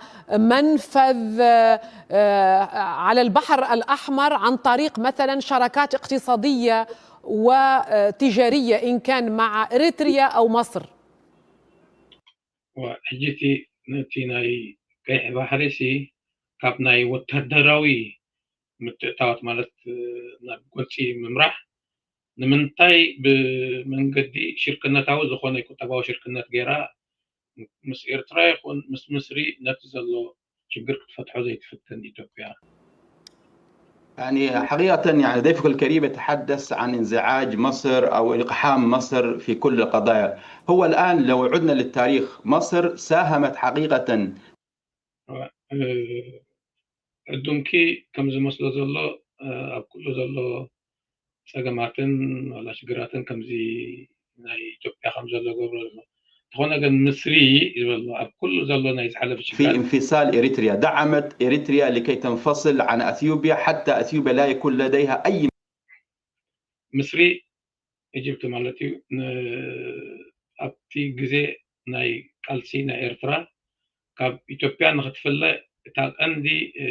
منفذ آه، آه، على البحر الأحمر عن طريق مثلا شراكات اقتصادية وتجارية إن كان مع إريتريا أو مصر؟ ሕጂ እቲ ነቲ ናይ ቀይሕ ባሕሪ ሲ ካብ ናይ ወታደራዊ ምትእታዋት ማለት እ፣ ናብ ጎንፂ ምምራሕ ንምንታይ ብመንገዲ ሽርክነታዊ ዝኾነ ቁጠባዊ ሽርክነት ገይራ ምስ ኤርትራ ይኹን ምስ ምስሪ ነቲ ዘሎ ሽግር ክትፈትሖ ዘይትፍትን ኢትዮጵያ? يعني حقيقة يعني ضيفك الكريم يتحدث عن انزعاج مصر أو إقحام مصر في كل القضايا. هو الآن لو عدنا للتاريخ مصر ساهمت حقيقة እ፣ ዕዱምኪ ከም ዝመስሎ ዘሎ እ፣ ኣብ ኩሉ ዘሎ ፀገማትን ዋላ ሽግራትን ከምዚ ናይ ኢትዮጵያ ከም ዘሎ ገብሮ ዘሎ እንተኾነ ግን ምስሪ ዝበሎ ኣብ ኩሉ ዘሎ ናይ ዝሓለፈ في ሽግራት انفصال إريتريا، دعمت إريتريا لكي تنفصل عن أثيوبيا حتى أثيوبيا لا يكون لديها أي ምስሪ ኢጅፕት ማለት እዩ ን- ኣብቲ ግዜ ናይ ቃልሲ ናይ ኤርትራ ካብ ኢትዮጵያ ንክትፍለ እታ ቀንዲ እ፣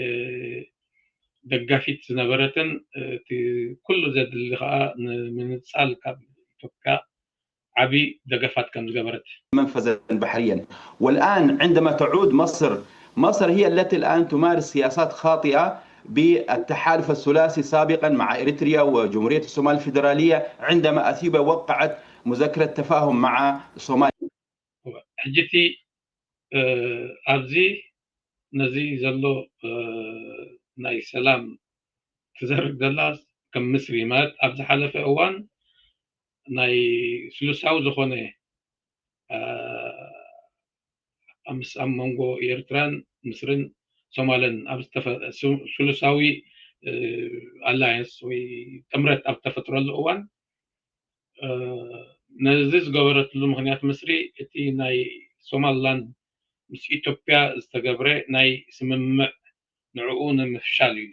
ደጋፊት ዝነበረትን እ፣ እቲ ኩሉ ዘድሊ ከዓ ንምንፃል ካብ ኢትዮጵያ ዓብዪ ደገፋት ከም ዝገበረት منفذا بحريا. والآن عندما تعود مصر، مصر هي التي الآن تمارس سياسات خاطئة بالتحالف الثلاثي سابقا مع إريتريا وجمهورية الصومال الفيدرالية عندما أثيوبيا وقعت مذكرة تفاهم مع صوماليا. ሕጂ እቲ እ፣ ኣብዚ ነዚ ዘሎ እ፣ ናይ ሰላም ትዘርግ ዘላ ከም ምስሪ ማለት ኣብ ዝሓለፈ እዋን ናይ ስሉሳዊ ዝኾነ እ፣ ኣብ ምስ ኣብ መንጎ ኤርትራን ምስርን ሶማልን ኣብ ዝተፈ- ሱ- ስሉሳዊ ኣላየንስ ወይ ጥምረት ኣብ ዝተፈጥረሉ እዋን እ፣ ነዚ ዝገበረትሉ ምክንያት ምስሪ እቲ ናይ ሶማልላንድ ምስ ኢትዮጵያ ዝተገብረ ናይ ስምምዕ ንዕኡ ንምፍሻል እዩ።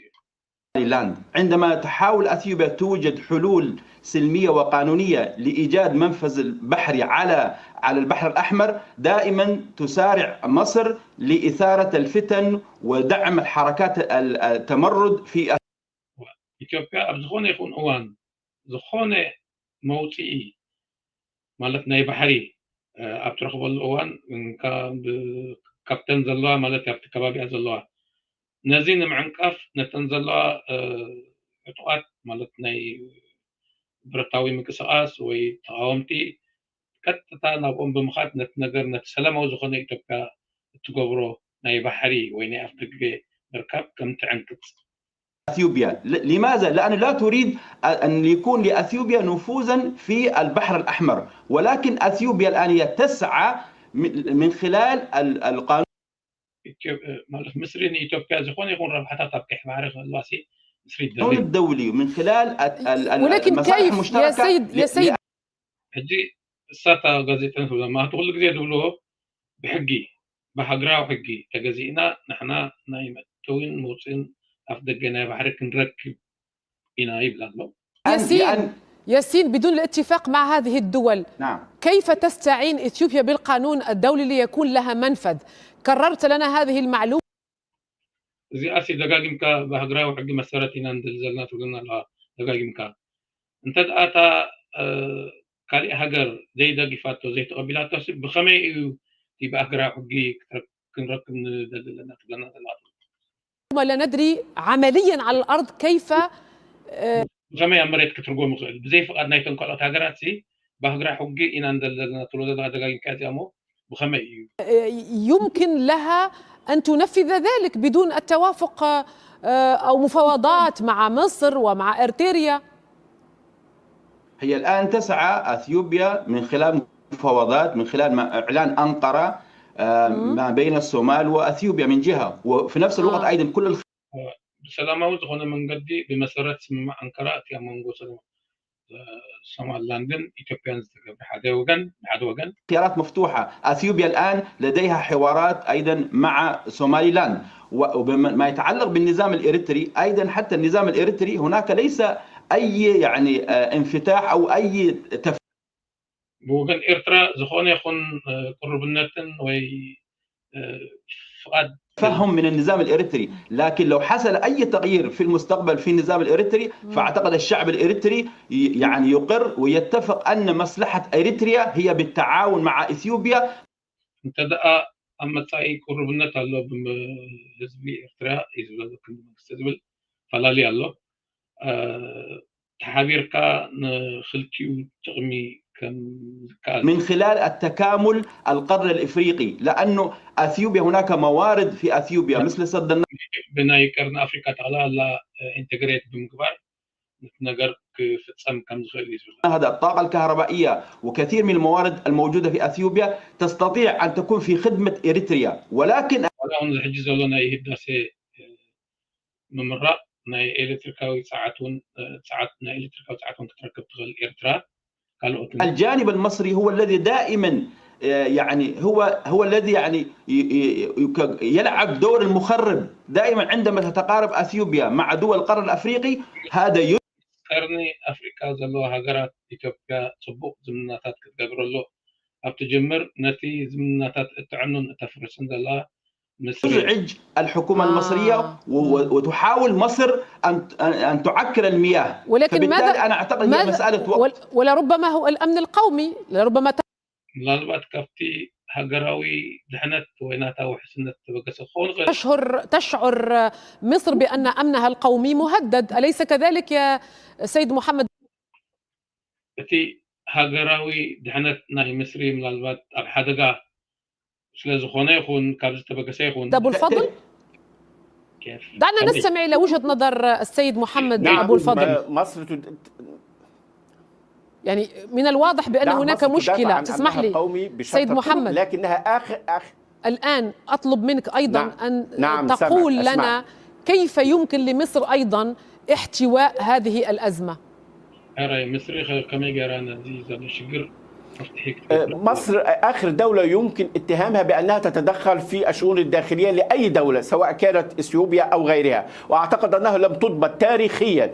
لاند. عندما تحاول أثيوبيا توجد حلول سلمية وقانونية لإيجاد منفذ البحري على على البحر الأحمر، دائما تسارع مصر لإثارة الفتن ودعم الحركات ال- التمرد في ኢትዮጵያ ኣብ ዝኾነ ይኹን እዋን ዝኾነ መውፅኢ ማለት ናይ ባሕሪ እ፣ ኣብ ትረኽበሉ እዋን እንካ ብ- ካብተን ዘለዋ ማለት ኣብቲ ከባቢኣ ዘለዋ ነዚ ንምዕንቃፍ ነተን ዘለዋ እ፣ ዕጡቓት ማለት ናይ ብረታዊ ምንቅስቃስ ወይ ተቃወምቲ ቀጥታ ናብኦም ብምኻድ ነቲ ነገር ነቲ ሰላማዊ ዝኾነ ኢትዮጵያ እትገብሮ ናይ ባሕሪ ወይ ናይ ኣፍደገ ምርካብ ከም ትዕንቅፅ أثيوبيا. ل- لماذا؟ لأنه لا تريد أن يكون لأثيوبيا نفوذا في البحر الأحمر، ولكن أثيوبيا الآن هي تسعى من من خلال ال- القانون ኢትዮ- ማለት ምስሪ ንኢትዮጵያ ዝኾነ ይኹን ረብሓታት ኣብ ቀይሕ ባሕሪ ክህልዋ ሲ ምስሪ ይደሊ። الدولي من خلال ال- ال- ال- ولكن المصالح كيف يا المشتركة سيد يا ل- سيد ሕጂ እሳታ ጋዜጠኛ ክብሎም ማለት ኩሉ ግዜ ዝብልዎ ብሕጊ፣ ብሃገራዊ ሕጊ ተገዚእና ንሕና ናይ መእተዊን መውፅእን ኣፍ ደገ ናይ ባሕሪ ክንረክብ ኢና ይብል ኣሎ። ياسين ياسين، بدون الاتفاق مع هذه الدول، نعم. كيف تستعين إثيوبيا بالقانون الدولي ليكون لها منفذ؟ كررت لنا هذه المعلومة. እዚኣሲ ደጋጊምካ ብሃገራዊ ሕጊ መሰረት ኢና ንደሊ ዘለና ትብለና ኣለኻ። ደጋጊምካ እንተ ደኣ እታ ካልእ ሃገር ዘይደጊፋቶ ዘይተቐቢላቶ ሲ ብኸመይ እዩ እቲ ብሃገራዊ ሕጊ ክንረክብ ንደሊ ዘለና ትብለና ዘለኻ? لا ندري عمليا على الأرض كيف ብኸመይ ኣብ መሬት ክትርጎም ይኽእል? ብዘይ ፍቓድ ናይተን ካልኦት ሃገራት ሲ ብሃገራዊ ሕጊ ኢና ንደሊ ዘለና ትብሎ ዘለኻ ደጋጊምካ እዚኣ እሞ ብኸመይ እዩ يمكن لها أن تنفذ ذلك بدون التوافق أو مفاوضات مع مصر ومع إرتريا؟ هي الآن تسعى أثيوبيا من خلال مفاوضات، من خلال إعلان أنقرة ما بين الصومال وأثيوبيا من جهة، وفي نفس الوقت أيضا كل ብሰላማዊ ዝኾነ መንገዲ ብመሰረት ስምምዕ ኣንካራ እቲ ኣብ መንጎ ሶማልላንድን ኢትዮጵያን ዝተገብረ ሓደ ወገን ብሓደ ወገን خيارات مفتوحة. أثيوبيا الآن لديها حوارات أيضا مع سوماليلاند. وما يتعلق بالنظام الإريتري، أيضا حتى النظام الإريتري هناك ليس أي يعني انفتاح أو أي تف ብወገን ኤርትራ ዝኾነ ይኹን ቅርብነትን ወይ ፍቓድ تفهم من النظام الإريتري، لكن لو حصل أي تغيير في المستقبل في النظام الإريتري فأعتقد الشعب الإريتري يعني يقر ويتفق أن مصلحة إريتريا هي بالتعاون مع إثيوبيا. እንተ ደኣ ኣብ መጻኢ ቅርብነት ኣሎ ብህዝቢ ኤርትራ እዩ ዝብሎ ክንዲ መንግስቲ ዝብል ፈላሊ ኣሎ። ተሓቢርካ ንኽልቲኡ ጥቕሚ ከም ዝከኣል من خلال التكامل القرن الإفريقي، لأنه أثيوبيا هناك موارد في أثيوبيا مثل سد النهضة. ብናይ ቀርኒ ኣፍሪካ ጠቕላላ ኢንተግሬት ብምግባር ነቲ ነገር ክፍፀም ከም ዝኽእል እዩ ዝብል። هذا الطاقة الكهربائية وكثير من الموارد الموجودة في أثيوبيا تستطيع أن تكون في خدمة إريتريا، ولكن ዋላ እውን እዚ ሕጂ ዘሎ ናይ ህዳሴ ምምራቕ ናይ ኤሌክትሪካዊ ፀዓት እውን ፀዓት ናይ ኤሌክትሪካዊ ፀዓት እውን ክትረክብ ትኽእል ኤርትራ ካልኦትን الجانب المصري هو الذي دائما يعني هو هو الذي يعني يلعب دور المخرب دائما عندما تتقارب اثيوبيا مع دول القرن الافريقي هذا ቀርኒ ኣፍሪካ ዘለዋ ሃገራት ኢትዮጵያ ፅቡቕ ዝምድናታት ክትገብረሉ ኣብ ትጅምር ነቲ ዝምድናታት እትዕኑን እተፍርስን ዘላ تزعج الحكومة المصرية وتحاول مصر أن أن تعكر المياه. ولكن فبالتالي ماذا أنا أعتقد هي ماذا مسألة وقت. ولربما هو الأمن القومي، لربما ምናልባት ካብቲ ሃገራዊ ድሕነት ወይ ናታ ውሕስነት ተበገሰ ክኸውን ይኽእል። تشعر تشعر مصر بأن أمنها القومي مهدد، أليس كذلك يا سيد محمد؟ እቲ ሃገራዊ ድሕነት ናይ ምስሪ ምናልባት ኣብ ሓደጋ ስለ ዝኾነ ይኹን ካብ ዝተበገሰ ይኹን أبو الفضل؟ دعنا نستمع إلى وجهة نظر السيد محمد أبو الفضل. مصر يعني من الواضح بأن هناك مشكلة، تسمح لي سيد محمد، لكنها آخر آخر الآن أطلب منك أيضا نعم. أن نعم، سمع، تقول أسمع. لنا كيف يمكن لمصر أيضا احتواء هذه الأزمة؟ ሕራይ ምስሪ ከመይ ገይራ ነዚ ዘሎ ሽግር መፍትሒ ክትገብር مصر آخر دولة يمكن اتهامها بأنها تتدخل في الشؤون الداخلية لأي دولة سواء كانت إثيوبيا أو غيرها، وأعتقد أنها لم تضبط تاريخيا.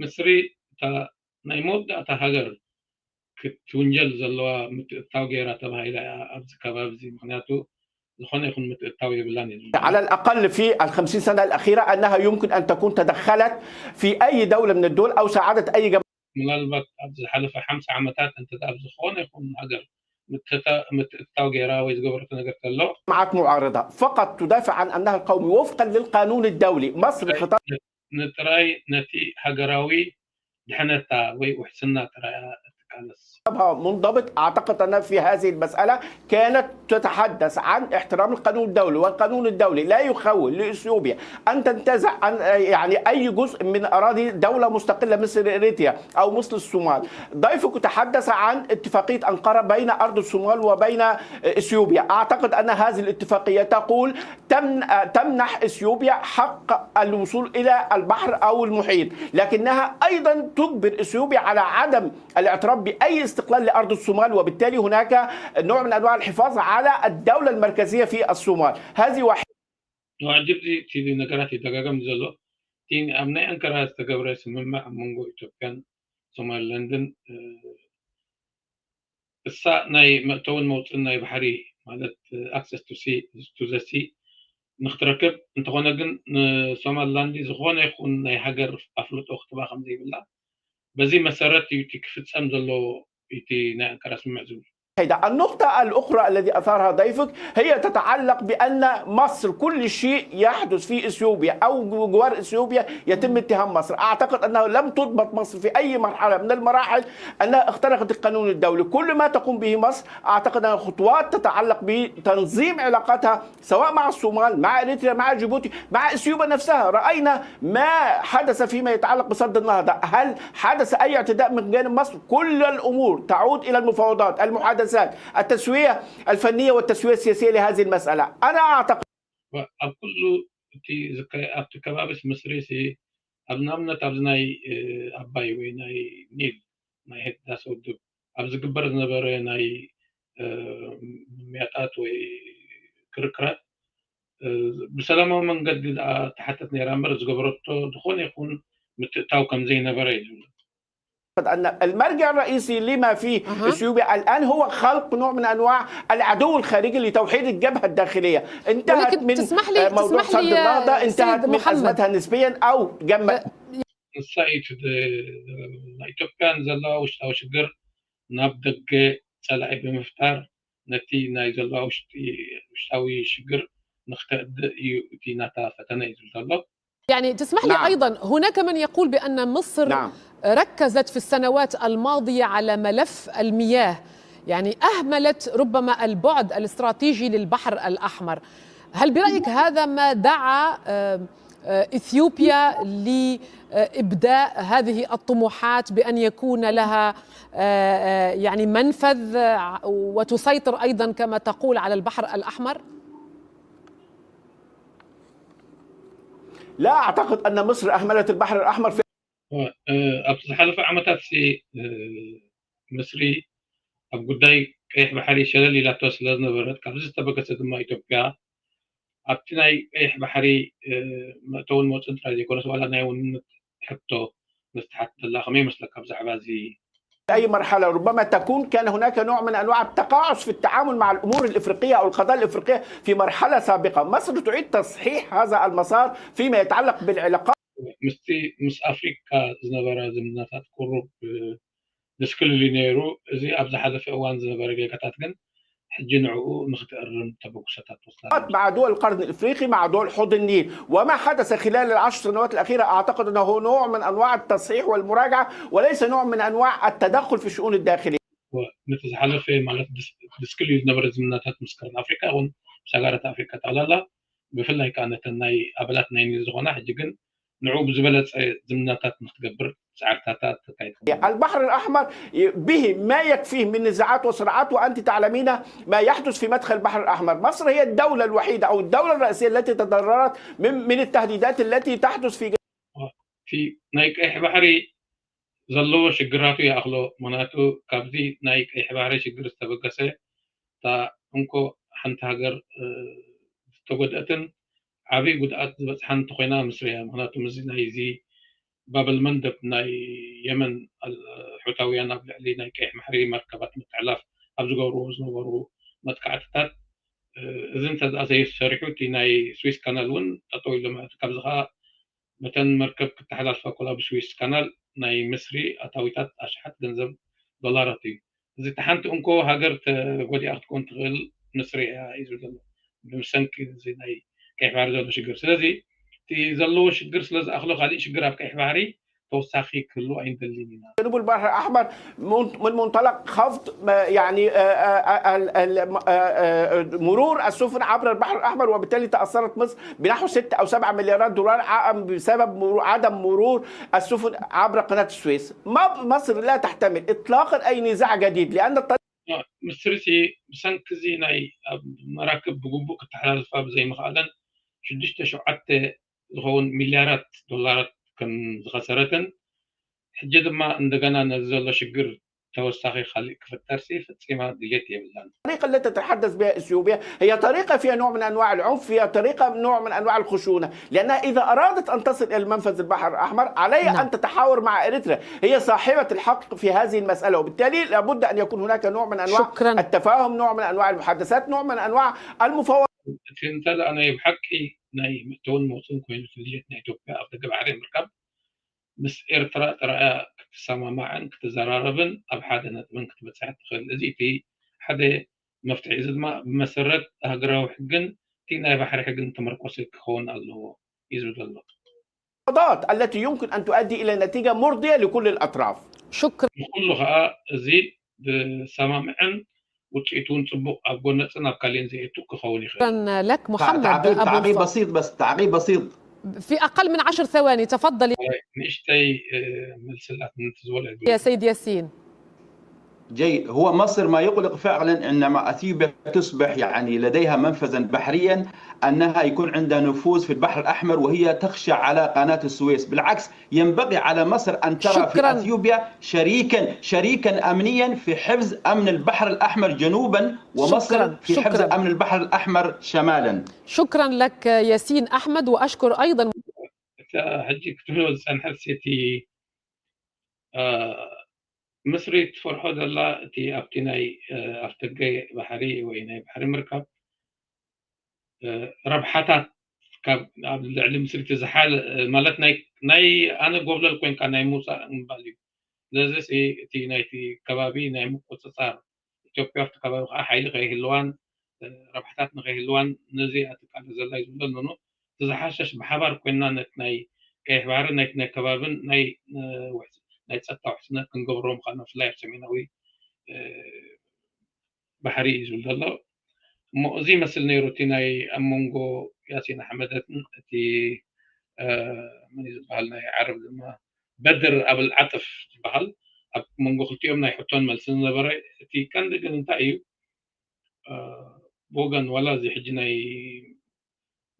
ምስሪ እታ ናይ መወዳእታ ሃገር ክትውንጀል ዘለዋ ምትእትታው ገይራ ተባሂላ እያ ኣብዚ ከባቢ እዚ። ምክንያቱ ዝኾነ ይኹን ምትእትታው የብላን እዩ። على الأقل في الخمسين سنة الأخيرة أنها يمكن أن تكون تدخلت في أي دولة من الدول أو ساعدت أي جماعة ምናልባት ኣብ ዝሓለፈ ሓምሳ ዓመታት እንተ ኣብ ዝኾነ ይኹን ሃገር ምትእትታው ገይራ ወይ ዝገበረቶ ነገር ተሎ جماعات معارضة فقط تدافع عن أمنها القومي وفقا للقانون الدولي. مصر خطاب ንጥራይ ነቲ ሃገራዊ ድሕነታ ወይ ውሕስና ጥራይ እያ እትቃለስ። منضبط. أعتقد أن في هذه المسألة كانت تتحدث عن احترام القانون الدولي، والقانون الدولي لا يخول لإثيوبيا أن تنتزع عن يعني أي جزء من أراضي دولة مستقلة مثل إريتريا أو مثل الصومال. ضيفك تحدث عن اتفاقية أنقرة بين أرض الصومال وبين إثيوبيا. أعتقد أن هذه الاتفاقية تقول تمن- تمنح إثيوبيا حق الوصول إلى البحر أو المحيط، لكنها أيضا تجبر إثيوبيا على عدم الاعتراف أي استقلال لأرض الصومال، وبالتالي هناك نوع من أنواع الحفاظ على الدولة المركزية في الصومال. هذه واحدة. ሕጂ እዚ እቲ ነገራት ይደጋገም ዘሎ እቲ ኣብ ናይ ኣንካራ ዝተገብረ ስምምዕ ኣብ መንጎ ኢትዮጵያን ሶማሊላንድን እሳ ናይ መእተውን መውፅን ናይ ባሕሪ ማለት access to the sea ንክትረክብ እንተኾነ ግን ንሶማሊላንድ ዝኾነ ይኹን ናይ ሃገር ኣፍልጦ ክትባ ከም ዘይብላ በዚ መሰረት እዩ እቲ ክፍፀም ዘለዎ እቲ ናይ ኣንካራ ስምምዕ ዝብል النقطة الأخرى الذي أثارها ضيفك هي تتعلق بأن مصر كل شيء يحدث في إثيوبيا أو جوار إثيوبيا يتم اتهام مصر. أعتقد أنه لم تضبط مصر في أي مرحلة من المراحل أنها اخترقت القانون الدولي. كل ما تقوم به مصر أعتقد أنها خطوات تتعلق بتنظيم علاقاتها سواء مع الصومال، مع إريتريا، مع جيبوتي، مع إثيوبيا نفسها. رأينا ما حدث فيما يتعلق بسد النهضة. هل حدث أي اعتداء من جانب مصر؟ كل الأمور تعود إلى المفاوضات، المحادثات، التسوية الفنية والتسوية السياسية لهذه المسألة. أنا أعتقد ኣብ ኩሉ እቲ ዝካ- ኣብቲ ከባቢ ምስሪ ሲ ኣብ ንኣብነት ኣብዚ ናይ ኣባይ ወይ ናይ ኒል ናይ ህዳሰ ውድብ ኣብ ዝግበር ዝነበረ ናይ ምምያጣት ወይ ክርክራት ብሰላማዊ መንገዲ ተሓተት ነይራ እምበር ዝገበረቶ ዝኾነ ይኹን ምትእታው ከም ዘይነበረ እዩ ዝብል። أن المرجع الرئيسي لما في أه. إثيوبيا الآن هو خلق نوع من أنواع العدو الخارجي لتوحيد الجبهة الداخلية. انتهت من تسمح لي موضوع سد النهضة، انتهت من أزمتها نسبيا أو جمع ንሳ እዩ ኢትዮጵያ ዘለዋ ውሽጣዊ ሽግር ናብ ደገ ጸላኢ ብምፍጣር ነቲ ናይ ዘለዋ ውሽጣዊ ሽግር ንክተእድእ እዩ እቲ ናታ ፈተነ እዩ ዝብል ዘሎ። يعني تسمح لي نعم. أيضا هناك من يقول بأن مصر نعم. ركزت في السنوات الماضية على ملف المياه، يعني أهملت ربما البعد الاستراتيجي للبحر الأحمر. هل برأيك هذا ما دعا إثيوبيا لإبداء هذه الطموحات بأن يكون لها يعني منفذ وتسيطر أيضا كما تقول على البحر الأحمر؟ لا أعتقد أن مصر أهملت البحر الأحمر في ኣብ ዝሓለፈ ዓመታት ምስሪ ኣብ ጉዳይ ቀይሕ ባሕሪ ሸለል ኢላቶ ስለ ዝነበረት ካብዚ ዝተበገሰ ድማ ኢትዮጵያ ኣብቲ ናይ ቀይሕ ባሕሪ መእተውን መውፅን ጥራይ ዘይኮነስ ዋላ ናይ ውንነት ሕቶ ምስ ትሓት ዘላ ከመይ ይመስለካ ብዛዕባ እዚ أي مرحلة ربما تكون كان هناك نوع من أنواع التقاعس في التعامل مع الأمور الإفريقية أو القضايا الإفريقية في مرحلة سابقة. مصر تعيد تصحيح هذا المسار فيما يتعلق بالعلاقات. ምስቲ ምስ ኣፍሪካ ዝነበረ ዝምድናታት ቁሩብ ድስክልል እዩ ነይሩ። እዚ ኣብ ዝሓለፈ እዋን ዝነበረ ጌጋታት ግን ሕጂ ንዕኡ ንክትእርም ተበግሶታት ወስዳ مع دول القرن الإفريقي مع دول حوض النيل وما حدث خلال العشر سنوات الأخيرة أعتقد أنه نوع من أنواع التصحيح والمراجعة وليس نوع من أنواع التدخل في الشؤون الداخلية. ነቲ ዝሓለፈ ማለት ድስክል እዩ ዝነበረ ዝምድናታት ምስ ቀርኒ ኣፍሪካ ይኹን ምስ ሃገራት ኣፍሪካ ጠቕላላ ብፍላይ ከዓ ነተን ናይ ኣባላት ናይ ኒል ዝኾና ሕጂ ግን ንዕኡ ብዝበለፀ ዝምድናታት ንክትገብር ፃዕርታታት ተካይድ البحر الأحمر به ما يكفيه من نزاعات وصراعات وأنت تعلمين ما يحدث في مدخل البحر الأحمر. مصر هي الدولة الوحيدة أو الدولة الرئيسية التي تضررت من من التهديدات التي تحدث في في ናይ ቀይሕ ባሕሪ ዘለዎ ሽግራቱ ይኣኽሎ። ምክንያቱ ካብዚ ናይ ቀይሕ ባሕሪ ሽግር ዝተበገሰ እታ እንኮ ሓንቲ ሃገር ዝተጎድአትን ዓብዪ ጉድኣት ዝበፅሓን እንተኮይና ምስሪ እያ። ምክንያቱ ምስዚ ናይ እዚ ባበል መንደብ ናይ የመን ሑታውያን ኣብ ልዕሊ ናይ ቀይሕ ባሕሪ መርከባት ምትሕላፍ ኣብ ዝገብርዎ ዝነበሩ መጥቃዕትታት እዚ እንተ ዘይሰሪሑ እቲ ናይ ስዊስ ካናል እውን ጠጠው ኢሎ ማለት ካብዚ ከዓ መተን መርከብ ክተሓላልፋ ኮላ ብስዊስ ካናል ናይ ምስሪ ኣታዊታት ኣሽሓት ገንዘብ ዶላራት እዩ። እዚ እቲ ሓንቲ እንኮ ሃገር ተጎዲኣ ክትኮን ትኽእል ምስሪ እያ እዩ ዝብል ዘሎ ብሰንኪ እዚ ናይ ቀይሕ ባሕሪ ዘሎ ሽግር። ስለዚ እቲ ዘለዎ ሽግር ስለ ዝኣኽሎ ካሊእ ሽግር ኣብ ቀይሕ ባሕሪ ተወሳኺ ክህሉ ኣይንደልን ኢና። جنوب البحر الأحمر من منطلق خفض يعني مرور السفن عبر البحر الأحمر وبالتالي تأثرت مصر بنحو ستة أو سبعة مليارات دولار عائم بسبب عدم مرور السفن عبر قناة السويس. ما مصر لا تحتمل إطلاقا أي نزاع جديد لأن الطريق ምስሪ ብሰንኪ እዚ ናይ ኣብ መራክብ ብግቡእ ክተሓላልፋ ብዘይምኽኣለን ሽዱሽተ ሸውዓተ ዝኸውን ሚልያራት ዶላራት ከም ዝኸሰረትን ሕጂ ድማ እንደገና ነዚ ዘሎ ሽግር ተወሳኺ ካልእ ክፍጠርሲ ፈጺማ ድሌት የብላን። الطريقة التي تتحدث بها إثيوبيا هي طريقة فيها نوع من أنواع العنف، فيها طريقة نوع من أنواع الخشونة، لأنها إذا أرادت أن تصل إلى منفذ البحر الأحمر عليها نعم. أن تتحاور مع إريتريا، هي صاحبة الحق في هذه المسألة، وبالتالي لابد أن يكون هناك نوع من أنواع شكرًا. التفاهم، نوع من أنواع المحادثات، نوع من أنواع المفاوضات. እቲ እንተ ደኣ ናይ ብሓቂ ናይ ምእተውን መውፅን ኮይኑ ድሌት ናይ ኢትዮጵያ ኣብ ደገ ባሕሪ ምርካብ ምስ ኤርትራ ጥራያ ክትሰማማዕን ክትዘራረብን ኣብ ሓደ ነጥብን ክትበፅሕ ትኽእል። እዚ እቲ ሓደ መፍትሒ። እዚ ድማ ብመሰረት ሃገራዊ ሕግን እቲ ናይ ባሕሪ ሕግን ተመርኮሰ ክኸውን ኣለዎ እዩ ዝብል ዘሎ። التي يمكن أن تؤدي إلى نتيجة مرضية لكل الأطراف. شكرًا. ንኩሉ ከዓ እዚ ብሰማምዕን ውፅኢቱ እውን ፅቡቕ ኣብ ጎነፅን ኣብ ካሊእን ዘየቱ ክኸውን ይኽእል። شكرًا لك محمد تعقيب أبو تعقيب الفضل. بسيط بس تعقيب بسيط في أقل من عشر ثواني تفضل ንእሽተይ እ፣ መልስላት ነቲ ዝበልዐ يا سيد ياسين. جيد. هو مصر ما يقلق فعلا عندما اثيوبيا تصبح يعني لديها منفذا بحريا، انها يكون عندها نفوذ في البحر الاحمر، وهي تخشى على قناه السويس. بالعكس، ينبغي على مصر ان ترى شكرًا. في اثيوبيا شريكا شريكا امنيا في حفظ امن البحر الاحمر جنوبا، ومصر شكرًا. في حفظ شكرًا. امن البحر الاحمر شمالا. شكرًا لك ياسين أحمد، وأشكر أيضًا እታ ሕጂ ክትብሎ ዝፀንሐት እቲ እ፣ ምስሪ ትፈርሖ ዘላ እቲ ኣብቲ ናይ እ፣ ኣፍደገ ባሕሪ ወይ ናይ ባሕሪ ምርካብ እ፣ ረብሓታት ካብ ኣብ ልዕሊ ምስሪ እቲ ዝሓለ እ፣ ማለት ናይ ናይ ኣነ ጎብለል ኮይንካ ናይ ምውፃእ ምባል እዩ። ስለዚ እቲ ናይቲ ከባቢ ናይ ምቁፅፃር ኢትዮጵያ ኣብቲ ከባቢ ከዓ ሓይሊ ከይህልዋን እ፣ ረብሓታት ንከይህልዋን ነዚ ኣትቃለ ዘላ እዩ ዝብሎ ኣለኑ። እቲ ዝሓሸሽ ብሓባር ኮይንና ነቲ ናይ ቀይሕ ባሕሪ ናይቲ ናይ ከባብን ናይ እ፣ ውሕስ- ናይ ፀጥታ ውሕስነት ክንገብሮ ምዃና ብፍላይ ኣብ ሰሜናዊ እ፣ ባሕሪ እዩ ዝብል ዘሎ። እሞ እዚ ይመስል ነይሩ እቲ ናይ ኣብ መንጎ ያሲን ኣሕመደትን እቲ እ፣ መን እዩ ዝበሃል ናይ ዓረብ ድማ በድር ኣብል ዓጥፍ ዝበሃል ኣብ መንጎ ክልቲኦም ናይ ሕቶን መልስን ዝነበረ። እቲ ቀንዲ ግን እንታይ እዩ እ፣ ብወገን ዋላ እዚ ሕጂ ናይ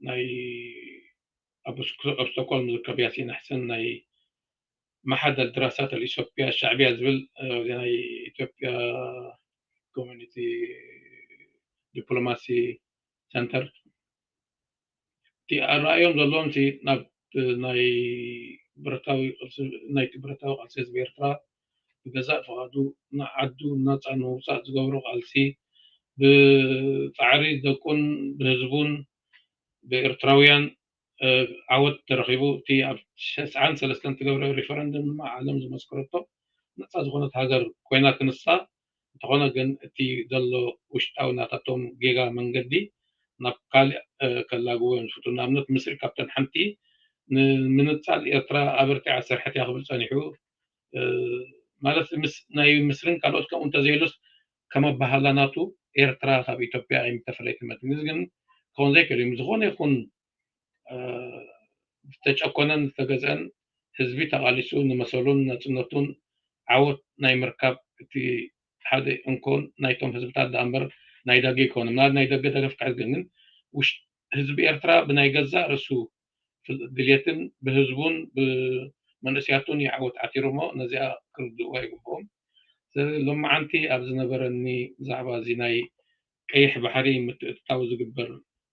ናይ ኣብ ስክ- ኣብ ስቶክሆልም ዝርከብ ያሲን ኣሕሰን ናይ ማሓደል ድራሳት ኣልኢትዮጵያ ሻዕቢያ ዝብል እ፣ ናይ ኢትዮጵያ ኮሚኒቲ ዲፕሎማሲ ሰንተር እቲ ኣረኣዮም ዘለዎም እቲ ናብ ናይ ብረታዊ ቃልሲ ናይቲ ብረታዊ ቃልሲ ህዝቢ ኤርትራ ብገዛእ ፍቓዱ ንዓዱ ናፃ ንምውፃእ ዝገብሮ ቃልሲ ብፃዕሪ ደቁን ብህዝቡን ብኤርትራውያን እ፣ ዓወት ተረኺቡ። እቲ ኣብ ተስዓን ሰለስተን ትገብረ ሪፈረንደም ድማ ዓለም ዝመስከረቶ ነፃ ዝኾነት ሃገር ኮይና ክንሳ እንተኾነ ግን እቲ ዘሎ ውሽጣዊ ናታቶም ጌጋ መንገዲ ናብ ካልእ እ፣ ከላግቦ እዮም ዝፍትኑ። ንኣብነት ምስሪ ካብተን ሓንቲ ንምንፃል ኤርትራ ኣበርቲዓ ዝሰርሐት እያ ክብል ፀኒሑ። እ፣ ማለት ምስ ናይ ምስርን ካልኦት ከምኡ እንተዘየሉስ ከም ኣባሃላ ናቱ ኤርትራ ካብ ኢትዮጵያ ኣይምተፈለየትን መትንስ ግን ክኸውን ዘይክእል እዩ። ዝኾነ ይኹን እ፣ ዝተጨኮነን ዝተገዝአን ህዝቢ ተቓሊሱ ንመሰሉን ናጽነቱን ዓወት ናይ ምርካብ እቲ ሓደ እንኮን ናይቶም ህዝብታት ደኣ እምበር ናይ ደገ ኣይኮነን። ምናልባት ናይ ደገ ደገፍ ክሕዝ ግን፣ ግን ውሽ- ህዝቢ ኤርትራ ብናይ ገዛእ ርእሱ ፍል- ድልየትን ብህዝቡን ብመንእስያቱን ይዓወት ዓቲሩ እሞ ነዚኣ ክርድእዋ ይግብኦም። ስለዚ ሎማዓንቲ ኣብ ዝነበረኒ ብዛዕባ እዚ ናይ ቀይሕ ባሕሪ ምትእትታው ዝግበር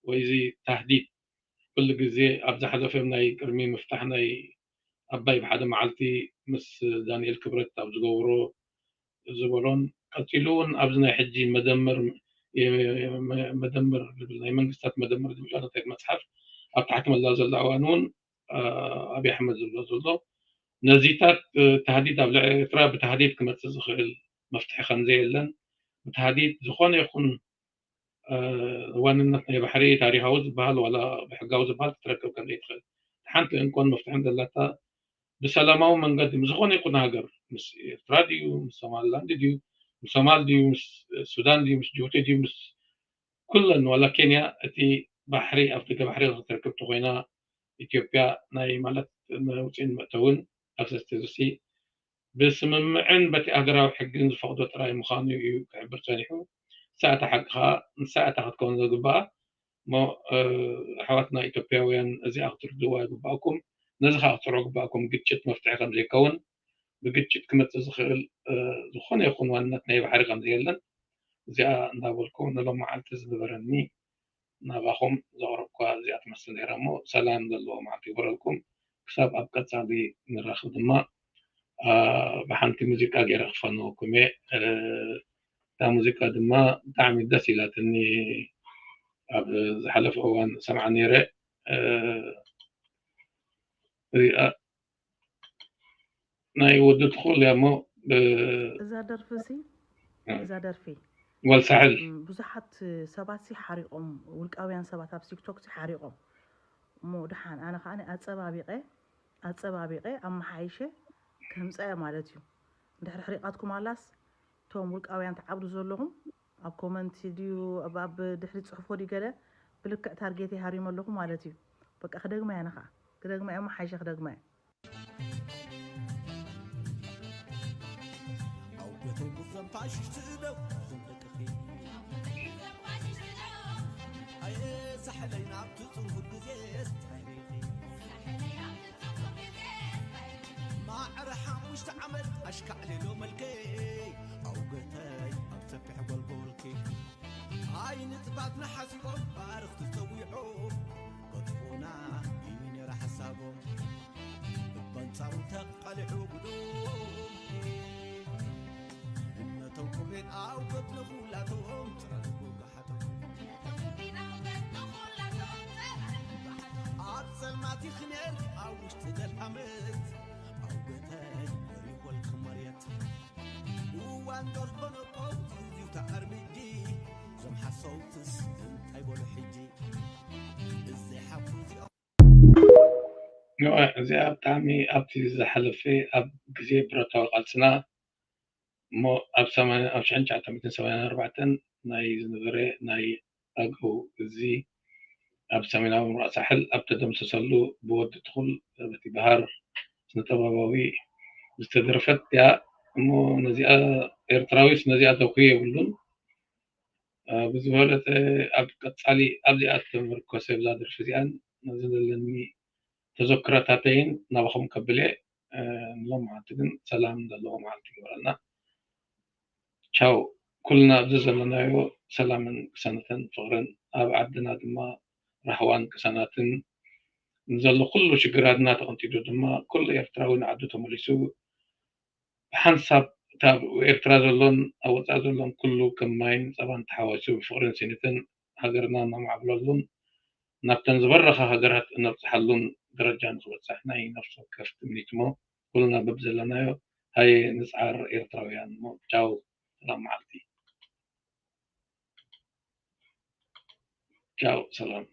ወይ እዚ ታህዲድ ኩሉ ግዜ ኣብ ዝሓለፈ ናይ ቅድሚ ምፍታሕ ናይ ኣባይ ብሓደ መዓልቲ ምስ ዳንኤል ክብረት ኣብ ዝገብሮ ዝበሎን ቀፂሉ እውን ኣብዚ ናይ ሕጂ መደመር መደመር ዝብል ናይ መንግስታት መደመር ዝብል ጨረታዊት መፅሓፍ ኣብ ታሕቲ መላ ዘሎ እዋን እውን ኣብይ ኣሕመድ ዝብሎ ዘሎ ነዚታት ታህዲድ ኣብ ልዕሊ ኤርትራ ብታህዲድ ክመፅእ ዝኽእል መፍትሒ ከምዘየለን ብታህዲድ ዝኾነ ይኹን ዋንነት ናይ ባሕሪ ታሪኻዊ ዝበሃል ዋላ ብሕጋዊ ዝበሃል ክትረክብ ከም ዘይትኽእል ሓንቲ እንኮን መፍትሕን ዘላታ ብሰላማዊ መንገዲ ምስ ዝኾነ ይኹን ሃገር ምስ ኤርትራ ድዩ ምስ ሶማልላንድ ድዩ ምስ ሶማል ድዩ ምስ ሱዳን ድዩ ምስ ጅቡቲ ድዩ ምስ ኩለን ዋላ ኬንያ እቲ ባሕሪ ኣብ ደገ ባሕሪ ክትረክብ ተኮይና ኢትዮጵያ ናይ ማለት መውፅኢን መእተውን ኣክሰስ ተዝሲ ብስምምዕን በቲ ሃገራዊ ሕግን ዝፈቕዶ ጥራይ ምዃኑ እዩ ክሕብር ጸኒሑ። ንሳ እታ ሓቂ ኸኣ ንሳ እታ ክትከውን ዘግብኣ እሞ ኣሕዋትና ኢትዮጵያውያን እዚኣ ክትርድእዋ ይግብኣኩም። ነዚ ኸኣ ክትሰርዑ ግብኣኩም። ግጭት መፍትሒ ከም ዘይከውን ብግጭት ክመፅእ ዝኽእል ዝኾነ ይኹን ዋንነት ናይ ባሕሪ ከም ዘየለን እዚኣ እንዳበልኩ ንሎም መዓልቲ ዝነበረኒ ናባኹም ዘቕረብኳ እዚኣ ትመስል ነይራ እሞ ሰላም ዘለዎ መዓልቲ ይግበረልኩም። ክሳብ ኣብ ቀፃሊ ንራኸብ ድማ ብሓንቲ ሙዚቃ ገይረ ክፋንወኩም እየ። እታ ሙዚቃ ድማ ብጣዕሚ ደስ ኢላትኒ። ኣብ ዝሓለፈ እዋን ሰምዓ ነይረ። እዚኣ ናይ ወዲ ትኹል እያ እሞ እዛ ደርፊ ሲ እዛ ደርፊ ጓል ሳሕል ብዙሓት ሰባት ሲ ሓሪቖም፣ ውልቃውያን ሰባት ኣብ ቲክቶክ ሲ ሓሪቖም። እሞ ደሓን ኣነ ከዓ ኣፀባቢቐ ኣፀባቢቐ ኣመሓይሸ ከምፀ ማለት እዩ። እንድሕር ሕሪቓትኩም ኣላስ እቶም ውልቃውያን ትዓብዱ ዘለኹም ኣብ ኮመንት ድዩ ኣብ ድሕሪ ፅሑፎ ድዩ ገለ ብልክዕ ታርጌት ይሃሪመ ኣለኹ ማለት እዩ። በቃ ክደግማ እየ ከዓ ክደግማ እየ፣ ኣመሓይሸ ክደግማ እየ። ኣውገተይ ብዘም ፋሽሽቲ እደው ዝንቅቅቂ ኣየ ሳሕለይ ናብቲ ጽንኩር ግዜ ስተሪቂ ማዕረ ሓሙሽተ ዓመት ኣሽካዕሌሎ መልከይ ኣውገተይ ኣብ ሰፊሕ ጎልጎልኪ ኣይንጥባት ንሓሲቦም ባርኽቲ ጸዊዖም ከጥፉና እዩ ነይረ ሓሳቦም በንጻሩ ተቃልዑ ጉዶም እነቶም ቁቤት ኣውገት ንኹላቶም ጽረቱ ጉጋሓቶም ኣብ ጸልማት ይኽኔር ኣብ ውሽጢ ዘልሃመት ኣውገተይ በሪኾልክ መሬት እዋን ዶር ኮነቆ ዝዚው ተኣርሚጂ ዞም ሓሰውትስ እንታይ በሉ ሕጂ እዘይ ሓፉ እዚኦም እዚኣ ብጣዕሚ ኣብቲ ዝሓለፈ ኣብ ግዜ ብረታዊ ቃልስና እሞ ኣብ ሰማንያ ኣብ ሽሕን ትሽዓተ ሚእትን ሰማንያን ኣርባዕተን ናይ ዝነበረ ናይ ኣገው እዚ ኣብ ሰሜናዊ ምብራቕ ሳሕል ኣብ ተደምሰሰሉ ብወዲ ትኹል በቲ በሃር ስነ ጥበባዊ ዝተደረፈት እያ እሞ ነዚኣ ኤርትራዊስ ነዚኣ ተውክዮ የብሉን። ብዝበለፀ ኣብ ቀፃሊ ኣብዚኣ ዝተመርኮሰ ብዛ ደርፊ እዚኣን ነዚ ዘለኒ ተዘክሮታተይን ናባኹም ከብል እየ። ንሎም መዓልቲ ግን ሰላም ዘለዎ መዓልቲ ይግበረልና። ቻው ኩልና ኣብዚ ዘለናዮ ሰላምን ቅሳነትን ፍቕርን ኣብ ዓድና ድማ ራህዋን ቅሳናትን ንዘሎ ኩሉ ሽግራትና ተቐንጢጡ ድማ ኩሉ ኤርትራዊ ንዓዱ ተመሊሱ ብሓንሳብ እታ ኣብ ኤርትራ ዘሎን ኣብ ወፃኢ ዘሎን ኩሉ ከም ማይን ፀባን ተሓዋዊሱ ብፍቕርን ስኒትን ሃገርና እናማዕብለሉን ናብተን ዝበረኻ ሃገራት እነብፅሓሉን ደረጃ ንክበፅሕ ናይ ነፍሲ ወከፍ ትምኒት እሞ ኩልና በብዘለናዮ ሃየ ንፅዓር ኤርትራውያን እሞ ቻው ሰላም መዓልቲ ቻው ሰላም